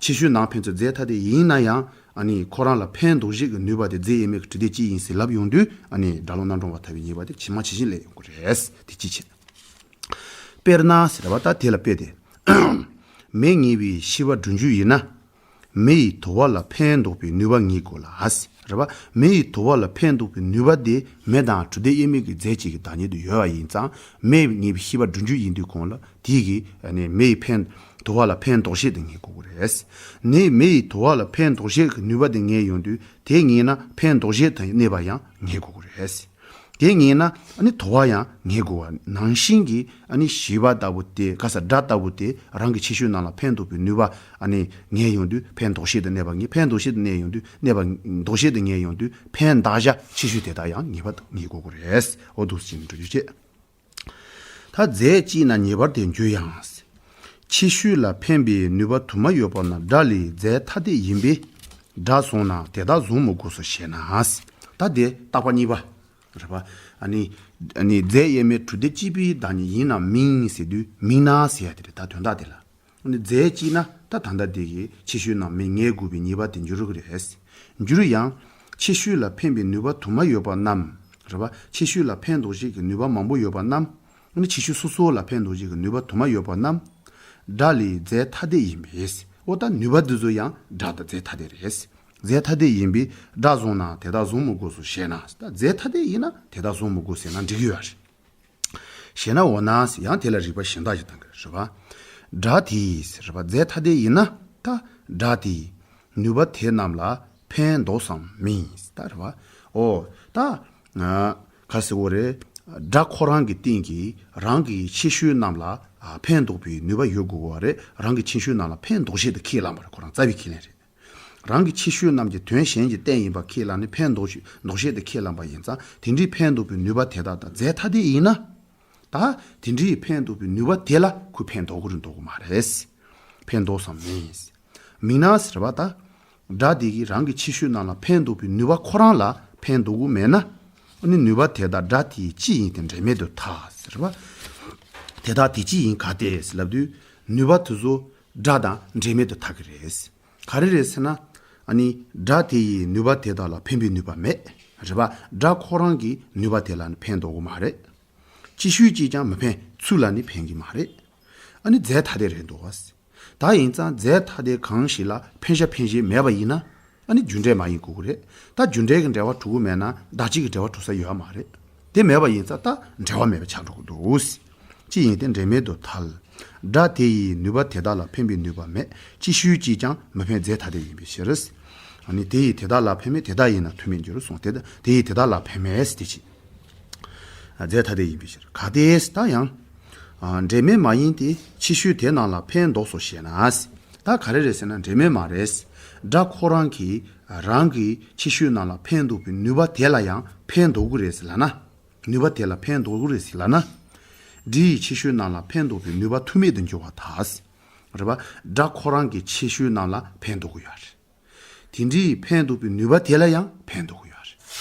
ཁྱད་ཆོས་ནང་ཕན་ཚུན་རྫས་ཐ་དད་ཡིན་ན་ཡང་ཨ་ནི་ཁོ་རང་ལ་ཕན་འདོགས་བྱེད་ཀྱི་ནུས་པ་དེ་རྫས་དབྱེར་མེད་ཀྱི་དྲི་བྲལ་གཅིག་ཡིན་ཟེར་ལབ་ཡོང་དུས་ཨ་ནི་སྒྲ་བློ་རྣམ་གྲངས་པ་ཐར་པའི་ངེས་པ་དེ་ཇི་མ་ཇི་བཞིན་སླེབས་ཡོང་གི་རེད། དེ་གཅིག་བྱས། དཔེར་ན་ཟེར་བ་ད་དེ་ལ་དཔེ་དེ། མེ་ངེས་པའི་ཤེས་པ་སྒྲུབ་རྒྱུ་ཡིན་ན། མེ་ཡི་དུ་བ་ལ་ཕན་འདོགས་པའི་ནུས་པ་ངེས་དགོས་ལ། རེད་པ། མེ་ཡི་དུ་བ་ལ་ཕན་འདོགས་པའི་ནུས་པ་དེ་མེ་དང་དྲི་བྲལ་དབྱེར་མེད་ཀྱི་རྫས་གཅིག་གི་བདག་ཉིད་དུ་ཡོད་པ་ཡིན་ཙང་མེ་ངེས་པའི་ཤེས་པ་སྒྲུབ་རྒྱུ་ཡིན་དུས་གོང་ལ་དེ་གིས་ནི་མེ་ཡི་ཕན་དུ་བ་ལ་ཕན་འདོགས་བྱེད་དུ་ངེས་དགོས་ཀྱི་རེད། ནི་མེ་ཡི་དུ་བ་ལ་ཕན་འདོགས་བྱེད་ཀྱི་ནུས་པ་དེ་ངེས་ཡོང་དུས་དེ་ངེས་ན་ཕན་འདོགས་བྱེད་དུ་གནས་པ་ཡང་ངེས་དགོས་ཀྱི་རེད། དེ་ངེས་ན་ཨ་ནི་དུ་བ་ཡང་ངེས་དགོས་པ་ནང་བཞིན་གྱི་ཨ་ནི་ཞི་བ་ལྟ་བུ་དེ་ག་ས་སྒྲ་ལྟ་བུ་དེ་རང་གི་ཁྱད་ཆོས་རྣམས་ལ་ཕན་འདོགས་པའི་ནུས་པ་ཨ་ནི་ངེས་ཡོང་དུས་ཕན་འདོགས་བྱེད་དུ་གནས་པ་ངེས། ཕན་འདོགས་བྱེད་དུ་གནས་ཡོང་དུས་གནས་པ་འདོགས་བྱེད་དུ་ངེས་ཡོང་དུས་ཕན་གདགས་བྱ་ཁྱད་ཆོས་དེ་དག་ཡང་ངེས་པ་ངེས་དགོས་ཀྱི་རེད། འོ་འདུག་ཟེར་ནས་འགྲོ་རྒྱུ་བྱེད། ད་རྫས་གཅིག་ན་ངེས་པར་དེ་འགྱུར་ཡང་། ཁྱད་ཆོས་ལ་ཕན་པའི་ནུས་པ་དུ་མ་ཡོད་པ་ན་སྒྲ་ལས་རྫས་ཐ་དད་ཡིན་པས་སྒྲ་བཟུང་ན་དེ་དག་བཟུང་མི་དགོས་སོ་ཞེ་ན། ད་དེ་བརྟག་པ་གཉིས་པ། རེད་པ། ཨ་ནི་ཨ་ནི་རྫས་དབྱེར་མེད་དྲི་བྲལ་གཅིག་པའི་བདག་ཉིད་ཡིན་ནམ་མིན་ཟེར་དུས་མིན་ན་ཟེར་ཡ་དེ་རེད། ད་དོན་དག་དེ་ལ། ཨ་ནི་རྫས་གཅིག་ན་ད་ད་ལྟ་དེ་གི་ཁྱད་ཆོས་རྣམས་མི་ངེས་དགོས་པའི་ཉེས་པ་དེ་འགྱུར་གི་རེད། འགྱུར་ཡང་། ཁྱད་ཆོས་ལ་ཕན་པའི་ནུས་པ་དུ་མ་ཡོད་པ་རྣམས། རེད་པ། ཁྱད་ཆོས་ལ་ཕན་འདོགས་བྱེད་ཀྱི་ནུས་པ་མང་པོ་ཡོད་པ་རྣམས། ཨ་ནི་ཁྱད་ཆོས་སོ་སོ་ལ་ཕན་འདོགས་བྱེད་ཀྱི་ནུས་པ་དུ་མ་ཡོད་པ་རྣམས། སྒྲ་ལས་རྫས་ཐ་དད་ཡིན་པས། འོ་ད་ནུས་པ་འདི་ཚོ་ཡང་སྒྲ་དང་རྫས་ཐ་དད་རེད། རྫས་ཐ་དད་ཡིན་པས་སྒྲ་བཟུང་ན་དེ་དག་བཟུང་མི་དགོས་སོ་ཞེ་ན། ད་རྫས་ཐ་དད་ཡིན་ན་དེ་དག་བཟུང་མི་དགོས་ཟེར་ན་འགྲིག་གི་ཡོད་རེད། ཞེ་ན་འོ་ན་ཡང་དེ་ལ་རིགས་པ་གཞན་དག་ཞིག་བཏང་གི་རེད་པ། སྒྲ་དེས་རེད་པ། རྫས་ཐ་དད་ཡིན་ན་ད་སྒྲ་དེས་ནུས་པ་དེ་རྣམས་ལ་ཕན་འདོགས་སམ་མིན་ད་རེད་པ། འོ་ད་ག་ཟེར་དགོས་རེད། སྒྲ་ཁོ་རང་གི་སྟེང་གི་རང་གི་ཁྱད་ཆོས་རྣམས་ལ་ཕན་འདོགས་པའི་ནུས་པ་ཡོད་དགོས་པ་རེད། རང་གི་ཁྱད་ཆོས་རྣམས་ལ་ཕན་འདོགས་བྱེད་དུ་ཁས་བླངས་པ་རེད། ཁོ་རང་རྩ་བའི་ཁས་ལེན་རེད། རང་གི་ཁྱད་ཆོས་རྣམས་ཀྱི་དོན་གཞན་གྱི་རྟེན་ཡིན་པ་ཁས་བླངས་ནས་ཕན་འདོགས་ཤིག་འདོགས་བྱེད་དུ་ཁས་བླངས་པ་ཡིན་ཙང་དེ་འདྲའི་ཕན་འདོགས་པའི་ནུས་པ་དེ་དག་དང་རྫས་ཐ་དད་ཡིན་ན། ད་དེ་འདྲའི་ཕན་འདོགས་པའི་ནུས་པ་དེ་ལ་ཁོས་ཕན་འདོགས་ཀྱི་རེད་འདོགས་ཀྱི་མ་རེད། ཕན་འདོགས་སམ་མིན། མིན་ན་ཟེར་བ་ད། སྒྲ་དེ་གིས་རང་གི་ཁྱད་ཆོས་རྣམས་ལ་ཕན་འདོགས་པའི་ནུས་པ་ཁོ་རང་ལ་ཕན་འདོགས་ཀྱི་མེད་ན། ཨ་ནི་ནུས་པ་དེ་དག་སྒྲ་དེའི་སྤྱི་ཡིན་ཏེ་འབྲེལ་མེད་དུ་ཐལ་ཟེར་བ། དེ་དག་དེ་སྤྱི་ཡིན་ག་སྟེ་ལབ་དུས་ནུས་པ་དེ་ཚོ་སྒྲ་དང་འབྲེལ་མེད་དུ་ཐལ་གྱི་རེད། ག་རེ་རེད་ཟེར་ན། ཨ་ནི་སྒྲ་དེ་ཡི་ནུས་པ་དེ་དག་ལ་ཕན་པའི་ནུས་པ་མེད། རེད་པ། སྒྲ་ཁོ་རང་གི་ནུས་པ་དེ་ལ་ནི་ཕན་འདོགས་ཀྱི་མ་རེད། ཅི་ཞུས་ཅིས་ཀྱང་མི་ཕན་ཚུལ་ལ་ནི་ཕན་གྱི་མ་རེད། ཨ་ནི་རྫས་ཐ་དད་རེད་འདུག་བ། ད་ཡིན་ཙང་རྫས་ཐ་དད་གང་ཞིག་ལ་ཕན་བྱ་ཕན་བྱེད་མེད་པ་ཡིན་ན་ཨ་ནི་རྒྱུ་འབྲས་མ་ཡིན་དགོས་ཀྱི་རེད། ད་རྒྱུ་འབྲས་ཀྱི་འབྲེལ་བ་གྲུབ་ཀྱི་མེད་ན་བདག་གཅིག་གི་འབྲེལ་བ་གྲུབ་ས་ཡོད་མ་རེད། དེ་མེད་པ་ཡིན་ཙང་ད་འབྲེལ་བ་མེད་པ་ཆགས་འགྲོ་གི་འདུག་སྤྱི་ཡིན་ཏེ་འབྲེལ་མེད་དུ་ཐལ། སྒྲ་དེ་ཡི་ནུས་པ་དེ་དག་ལ་འཕེན་པའི་ནུས་པ་མེད། ཅིག་ཤོས་ཀྱིས་ཀྱང་མི་འཕེན་རྫས་ཐ་དད་ཡིན་པའི་ཕྱིར། ཨ་ནི་དེ་ཡིས་དེ་དག་ལ་འཕེན་མེད། དེ་དག་ཡིན་ན་ཐུག་མེད་འགྱུར་གསུངས། དེ་དག་དེ་ཡིས་དེ་དག་ལ་འཕེན་མེད་དེ་ཅི། རྫས་ཐ་དད་ཡིན་པའི་ཕྱིར། གལ་ཏེ་ད་ཡང་། ཨ། འབྲེལ་མེད་མ་ཡིན་ཏེ་ཕྱི་ཤོས་དེ་རྣམས་ལ་འཕེན་འདོགས་སོ་ཞེ་ན། ད་ག་རེ་རེད་ཟེར་ན་འབྲེལ་མེད་མ་རེད། སྒྲ་ཁོ་རང་གིས་རང་གི་ཕྱི་ཤོས་རྣམས་ལ་འཕེན་འདོགས་པའི་ནུས་པ་དེ་ལ་ཡང་འཕེན་འདོགས་ཀྱི་རེད་ཟེར་ལབ་ན། ནུས་པ་དེ་ལ་འཕེན་འདོགས་ཀྱི་རེད་ཟེར་ལབ་ན། སྒྲའི་ཕྱི་ཤོས་རྣམས་ལ་འཕེན་འདོགས་པའི་ནུས་པ་ཐུག་མེད་དུ་འགྱུར་བར་ཐལ། རེད་པ། སྒྲ་ཁོ་རང་གི་ཕྱི་ཤོས་རྣམས་ལ་འཕེན་འདོགས་ཀྱི་ཡོད་རེད། དེ་འདྲའི་འཕེན་འདོགས་པའི་ནུས་པ་དེ་ལ་ཡང་འཕེན་འདོགས་ཀྱི་ཡོད་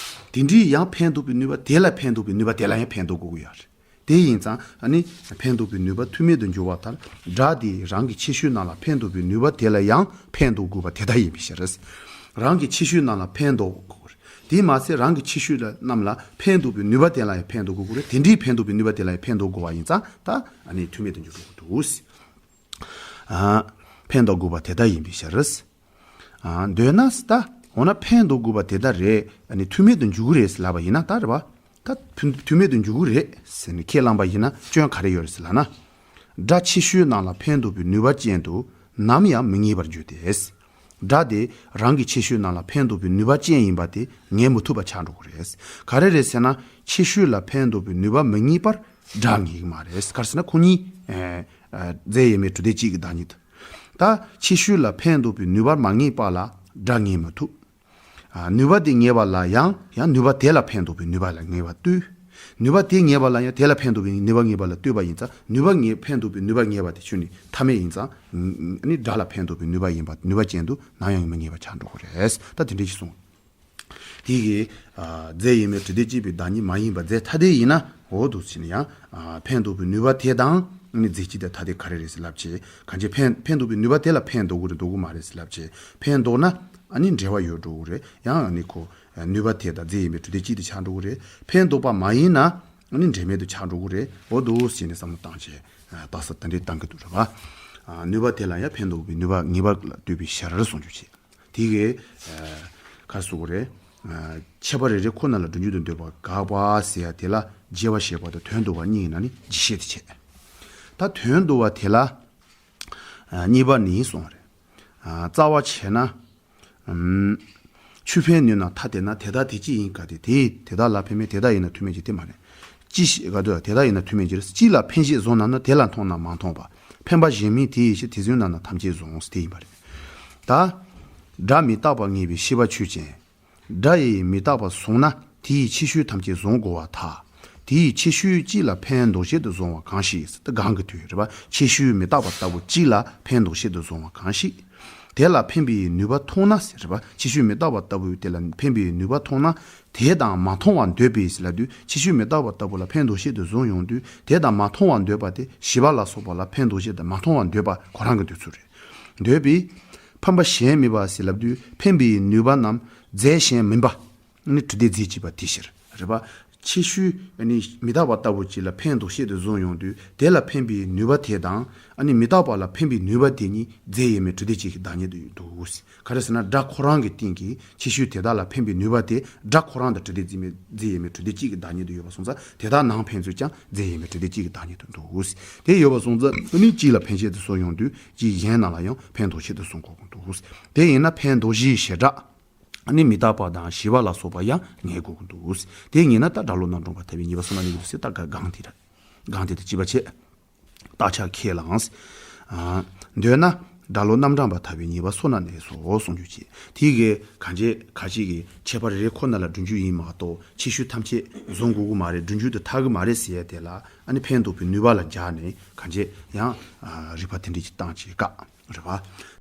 རེད། དེ་འདྲའི་ཡང་འཕེན་འདོགས་པའི་ནུས་པ་དེ་ལ་འཕེན་འདོགས་པའི་ནུས་པ་དེ་ལ་ཡང་འཕེན་འདོགས་དགོས་ཀྱི་ཡོད་རེད། དེ་ཡིན་ཙང་ཨ་ནི་འཕེན་འདོགས་པའི་ནུས་པ་ཐུག་མེད་དུ་འགྱུར་བ་ལྟར། སྒྲ་དེ་རང་གི་ཕྱི་ཤོས་རྣམས་ལ་འཕེན་འདོགས་པའི་ནུས་པ་དེ་ལ་ཡང་འཕེན་འདོགས་དགོས་པ་དེ་ལྟ་ཡིན་པའི་ཕྱིར། རང་གི་ཕྱི་ཤོས་རྣམས་ལ་འཕེན་འདོགས་དགོས་རེད། དེས་མ་ཚད་རང་གི་ཕྱི་ཤོས་ལ་རྣམས་ལ་འཕེན་འདོགས་པའི་ནུས་པ་དེ་ལ་ཡང་འཕེན་འདོགས་དགོས་ཀྱི་རེད། དེ་འདྲའི་འཕེན་འདོགས་པའི་ནུས་པ་དེ་ལ་ཡང་འཕེན་འདོགས་དགོས་པ་ཡིན་ཙང་ད་ཨ་ནི་ཐུག་མེད་དུ་འགྱུར་དགོས་ཀྱི་འདུག། ཨ། འཕེན་འདོགས་དགོས་པ་དེ་ལྟ་ཡིན་པའི་ཕྱིར། ཨ། འདོད་ན་ད་འོ་ན་འཕེན་འདོགས་དགོས་པ་དེ་ལྟ་རེད། ཨ་ནི་ཐུག་མེད་དུ་འགྱུར་གྱི་རེད་ལབ་པ་ཡིན་ན་ད་རེད་པ། ད་ཐུག་ཐུག་མེད་དུ་འགྱུར་གྱི་རེད་ཟེར་ནས་ཁས་བླངས་པ་ཡིན་ན་སྐྱོན་ག་རེ་ཡོད་རེད་ཟེར་ལབ་ན། སྒྲ་ཕྱི་ཤོས་རྣམས་ལ་འཕེན་འདོགས་པའི་ནུས་པ་ཅན་དུ་ནམ་ཡང་མི་ངེས་པར་འགྱུར་ཏེ། སྒྲ་དེ་རང་གི་ཕྱི་ཤོས་རྣམས་ལ་འཕེན་འདོགས་པའི་ནུས་པ་ཅན་ཡིན་པ་དེ་ངེས་མི་ཐུབ་པ་ཆགས་འགྲོ་གི་རེད། ག་རེ་རེད་ཟེར་ན་ཕྱི་ཤོས་ལ་འཕེན་འདོགས་པའི་ནུས་པ་མི་ངེས་པར་སྒྲ་ངེས་ཀྱི་མ་རེད། ག་རེ་ཟེར་ན་ཁོ་གཉིས། ཨ། རྫས་ཡོད་མེད་གྲུབ་བདེ་གཅིག་གི་བདག་ཉིད་དུ། ད་ཕྱི་ཤོས་ལ་འཕེན་འདོགས་པའི་ནུས་པ་མ་ངེས་པ་ལ་སྒྲ་ངེས་མི་ཐུབ། ཨ། ནུས་པ་དེ་ངེས་པ་ལ་ཡང་ཡང་ནུས་པ་དེ་ལ་འཕེན་འདོགས་པའི་ནུས་པ་ལ་ངེས་པ་ལྟོས། ནུས་པ་དེ་ངེས་པ་ལ་ཡང་དེ་ལ་འཕེན་འདོགས་པའི་ནུས་པ་ངེས་པ་ལ་ལྟོས་པ་ཡིན་ཙང་ནུས་པ་ངེས་འཕེན་འདོགས་པའི་ནུས་པ་ངེས་པ་དེ་ཆོས་ཉིད་ཐ་མེད་ཡིན་ཙང་། ཨ་ནི་སྒྲ་ལ་འཕེན་འདོགས་པའི་ནུས་པ་ཡིན་པ་ནུས་པ་ཅན་དུ་ནམ་ཡང་མི་ངེས་པ་ཆགས་འགྲོ་གི་རེད། ད་དེ་འདྲ་ཞིག་གསུངས། དེ་གི། ཨ། རྫས་ཡོད་མེད་གྲུབ་བདེ་གཅིག་པའི་བདག་ཉིད་མ་ཡིན་པ་རྫས་ཐ་དད་ཡིན་ན་འོ་འདུག་ཕྱིན་ཡང་། ཨ། འཕེན་འདོགས་པའི་ནུས་པ་དེ་དང་ནི་རྫས་གཅིག་དང་ཐ་དད་ག་རེ་རེད་ཟེར་ལབ་བྱས། གང་ཅི་འཕེན་འཕེན་འདོགས་པའི་ནུས་པ་དེ་ལ་འཕེན་འདོགས་ཀྱི་རེད་འདོགས་ཀྱི་མ་རེད་ཟེར་ལབ་བྱས། འཕེན་འདོགས་ན་ཨ་ནི་འབྲེལ་བ་ཡོད་འགྲོ་གི་རེད། ཡང་ཨ་ནི་ཁོ་ནུས་པ་དེ་དང་རྫས་ཡོད་མེད་གྲུབ་བདེ་གཅིག་དེ་ཆགས་འགྲོ་གི་རེད། འཕེན་འདོགས་པ་མ་ཡིན་ན་ཨ་ནི་འབྲེལ་མེད་དུ་ཆགས་འགྲོ་གི་རེད། འོ་འདུག་ཟེར་ནས་བསམ་བློ་བཏང་བྱས། ཨ། རྟགས་གསལ་དེ་འདྲའི་བཏང་གི་འདུག་རེད་པ། ཨ། ནུས་པ་དེ་ལ་ཡང་འཕེན་འདོགས་པའི་ནུས་པ་ངེས་པ་ལ་ལྟོས་པའི་ཕྱིར་གསུངས་རྒྱུ་བྱས། དེ་གའི། ཨ། ག་རེ་ཟེར་དགོས་རེད། ཨ། ཁྱད་པར་རེ་རེ་ཁོ་ན་ལ་སྒྲུབ་འཇུག་ཏུ་འདོད་པ་དགག་པ་ཟེར་ཡ་དེ་ལ་རྗེས་དཔག་བྱེད་པ་དང་དོན་བསྡུ་བ་གཉིས་ཀྱི་ནང་ནས་རྗེས་ཤེས་དེ་བྱས། ད་དོན་བསྡུ་བ་དེ་ལ། ཨ། གཉིས་པ་ནི་གསུངས་རེད། ཨ། རྩ་བ་བྱས་ན། ཨམ། ཆོས་འཕེན་ནུས་ན་ཐ་དད་ན་དེ་དག་དེ་ཅི་ཡིན་ག་དེ་དེ་དེ་དག་ལ་འཕེན་མེད་དེ་དག་ཡིན་ན་ཐུག་མེད་ཀྱི་དེ་མ་རེད། ཅི་ཞིག་ག་དེ་དེ་དག་ཡིན་ན་ཐུག་མེད་ཀྱི་རེད། གཅིག་ལ་འཕེན་ཞེས་བཟུང་ན་ནི་དེ་ལ་མཐོང་ན་མ་མཐོང་བ། འཕེན་པ་གཞན་མིན་དེ་ཡི་ཕྱིར་དེ་བཟུང་ན་ནི་ཐམས་ཅད་བཟུང་དེ་ཡིན་པ་རེད། ད། སྒྲ་མི་རྟག་པ་ངེས་པའི་ཤེས་པ་ཆོས་ཅན། སྒྲ་ཡི་མི་རྟག་པ་བཟུང་ན་དེ་ཡི་ཕྱི་ཤོས་ཐམས་ཅད་བཟུང་དགོས་པར་ཐལ། དེ་ཡི་ཕྱི་ཤོས་གཅིག་ལ་འཕེན་འདོགས་བྱེད་དུ་བཟུང་བ་གང་ཞིག་ཟེར་ཏེ་གང་གི་དུས་རེད་པ། ཕྱི་ཤོས་མི་རྟག་པ་ལྟ་བུ་གཅིག་ལ་འཕེན་འདོགས་བྱེད་དུ་བཟུང་བ་གང་ཞིག་དེ་ལ་འཕེན་པའི་ནུས་པ་མཐོང་ན་ཟེར་རེད་པ། ཕྱི་ཤོས་མི་རྟག་པ་ལྟ་བུ་དེ་ལ་འཕེན་པའི་ནུས་པ་མཐོང་ན། དེ་དང་མ་མཐོང་བར་འདོད་པས་ཟེར་ལབ་དུས་ཕྱི་ཤོས་མི་རྟག་པ་ལྟ་བུ་ལ་འཕེན་འདོགས་བྱེད་དུ་བཟུང་ཡོང་དུས་དེ་དང་མ་མཐོང་བར་འདོད་པ་དེ་བྱིས་པ་ལ་སོགས་པ་ལ་འཕེན་འདོགས་བྱེད་དུ་མ་མཐོང་བར་འདོད་པ་ཁོ་རང་གི་འདོད་ཚུལ་རེད། འདོད་པས། འཕེན་པ་གཞན་མེད་པ་ཟེར་ལབ་དུས་འཕེན་པའི་ནུས་པ་རྣམས་རྫས་གཞན་མིན་པ། ནི་གྲུབ་བདེ་རྫས་གཅིག་པ་དེའི་ཕྱིར། རེད་པ། ཕྱི་ཤོས་ནི་མི་རྟག་པ་ལྟ་བུ་གཅིག་ལ་འཕེན་འདོགས་བྱེད་དུ་བཟུང་ཡོང་དུས་དེ་ལ་འཕེན་པའི་ནུས་པ་དེ་དང་ཨ་ནི་མི་རྟག་པ་ལ་འཕེན་པའི་ནུས་པ་དེ་གཉིས་རྫས་ཡོད་མེད་གྲུབ་བདེ་གཅིག་གི་བདག་ཉིད་དུ་འདུག། ག་རེ་ཟེར་ན་སྒྲ་ཁོ་རང་གི་སྟེང་གི་ཕྱི་ཤོས་དེ་དག་ལ་འཕེན་པའི་ནུས་པ་དེ་སྒྲ་ཁོ་རང་དང་གྲུབ་བདེ་རྫས་མེད་རྫས་ཡོད་མེད་གྲུབ་བདེ་གཅིག་གི་བདག་ཉིད་དུ་ཡོད་པ་སོང་ཙང་དེ་དག་ནང་ཕན་ཚུན་ཀྱང་རྫས་ཡོད་མེད་གྲུབ་བདེ་གཅིག་གི་བདག་ཉིད་དུ་འདུག། དེ་ཡོད་པ་སོང་ཙང་ཨ་ནི་གཅིག་ལ་འཕེན་བྱེད་དུ་བཟུང་ཡོང་དུས་གཅིག་གཞན་རྣམས་ལ་ཡང་འཕེན་འདོགས་བྱེད་དུ་བཟུང་དགོས་ཀྱི་འདུག། དེ་ཡིན་ན་འཕེན་འདོགས་གཞིའི་བྱེ་བྲག་ཨ་ནི་མི་རྟག་པ་དང་བྱིས་པ་ལ་སོགས་པ་ཡང་ངེས་དགོས་ཀྱི་འདུག། དེ་ངེས་ན་ད་སྒྲ་བློ་རྣམ་གྲངས་པ་ཐ་བའི་ཉེས་པ་སོ་ན་ནི་ཡོད་ཟེར་ད་ག་གང་དེ་ར། གང་དེ་དང་བཅས་པ་བྱས། རྟགས་ཆ་ཁས་བླངས། ཨ། འདོད་ན་སྒྲ་བློ་རྣམ་གྲངས་པ་ཐ་བའི་ཉེས་པ་སོ་ན་ནས་སོ་གསུང་རྒྱུ་བྱས། དེ་གའི་གང་བྱས་ག་ཅིག་གི་ཁྱད་པར་རེ་རེ་ཁོ་ན་ལ་སྒྲུབ་རྒྱུ་ཡིན་མ་གཏོགས་ཕྱི་ཤོས་ཐམས་ཅད་བཟུང་དགོས་ཀྱི་མ་རེད། སྒྲུབ་རྒྱུ་དེ་ཐར་གྱི་མ་རེད་ཟེར་ཡ་དེ་ལ་ཨ་ནི་ཕན་འདོགས་པའི་ནུས་པ་ལ་སྦྱར་ནས་གང་བྱས་ཡང་། ཨ། རིགས་པ་དེ་འདྲས་ཀྱི་བཏང་བྱས་བཀག་རེད་པ།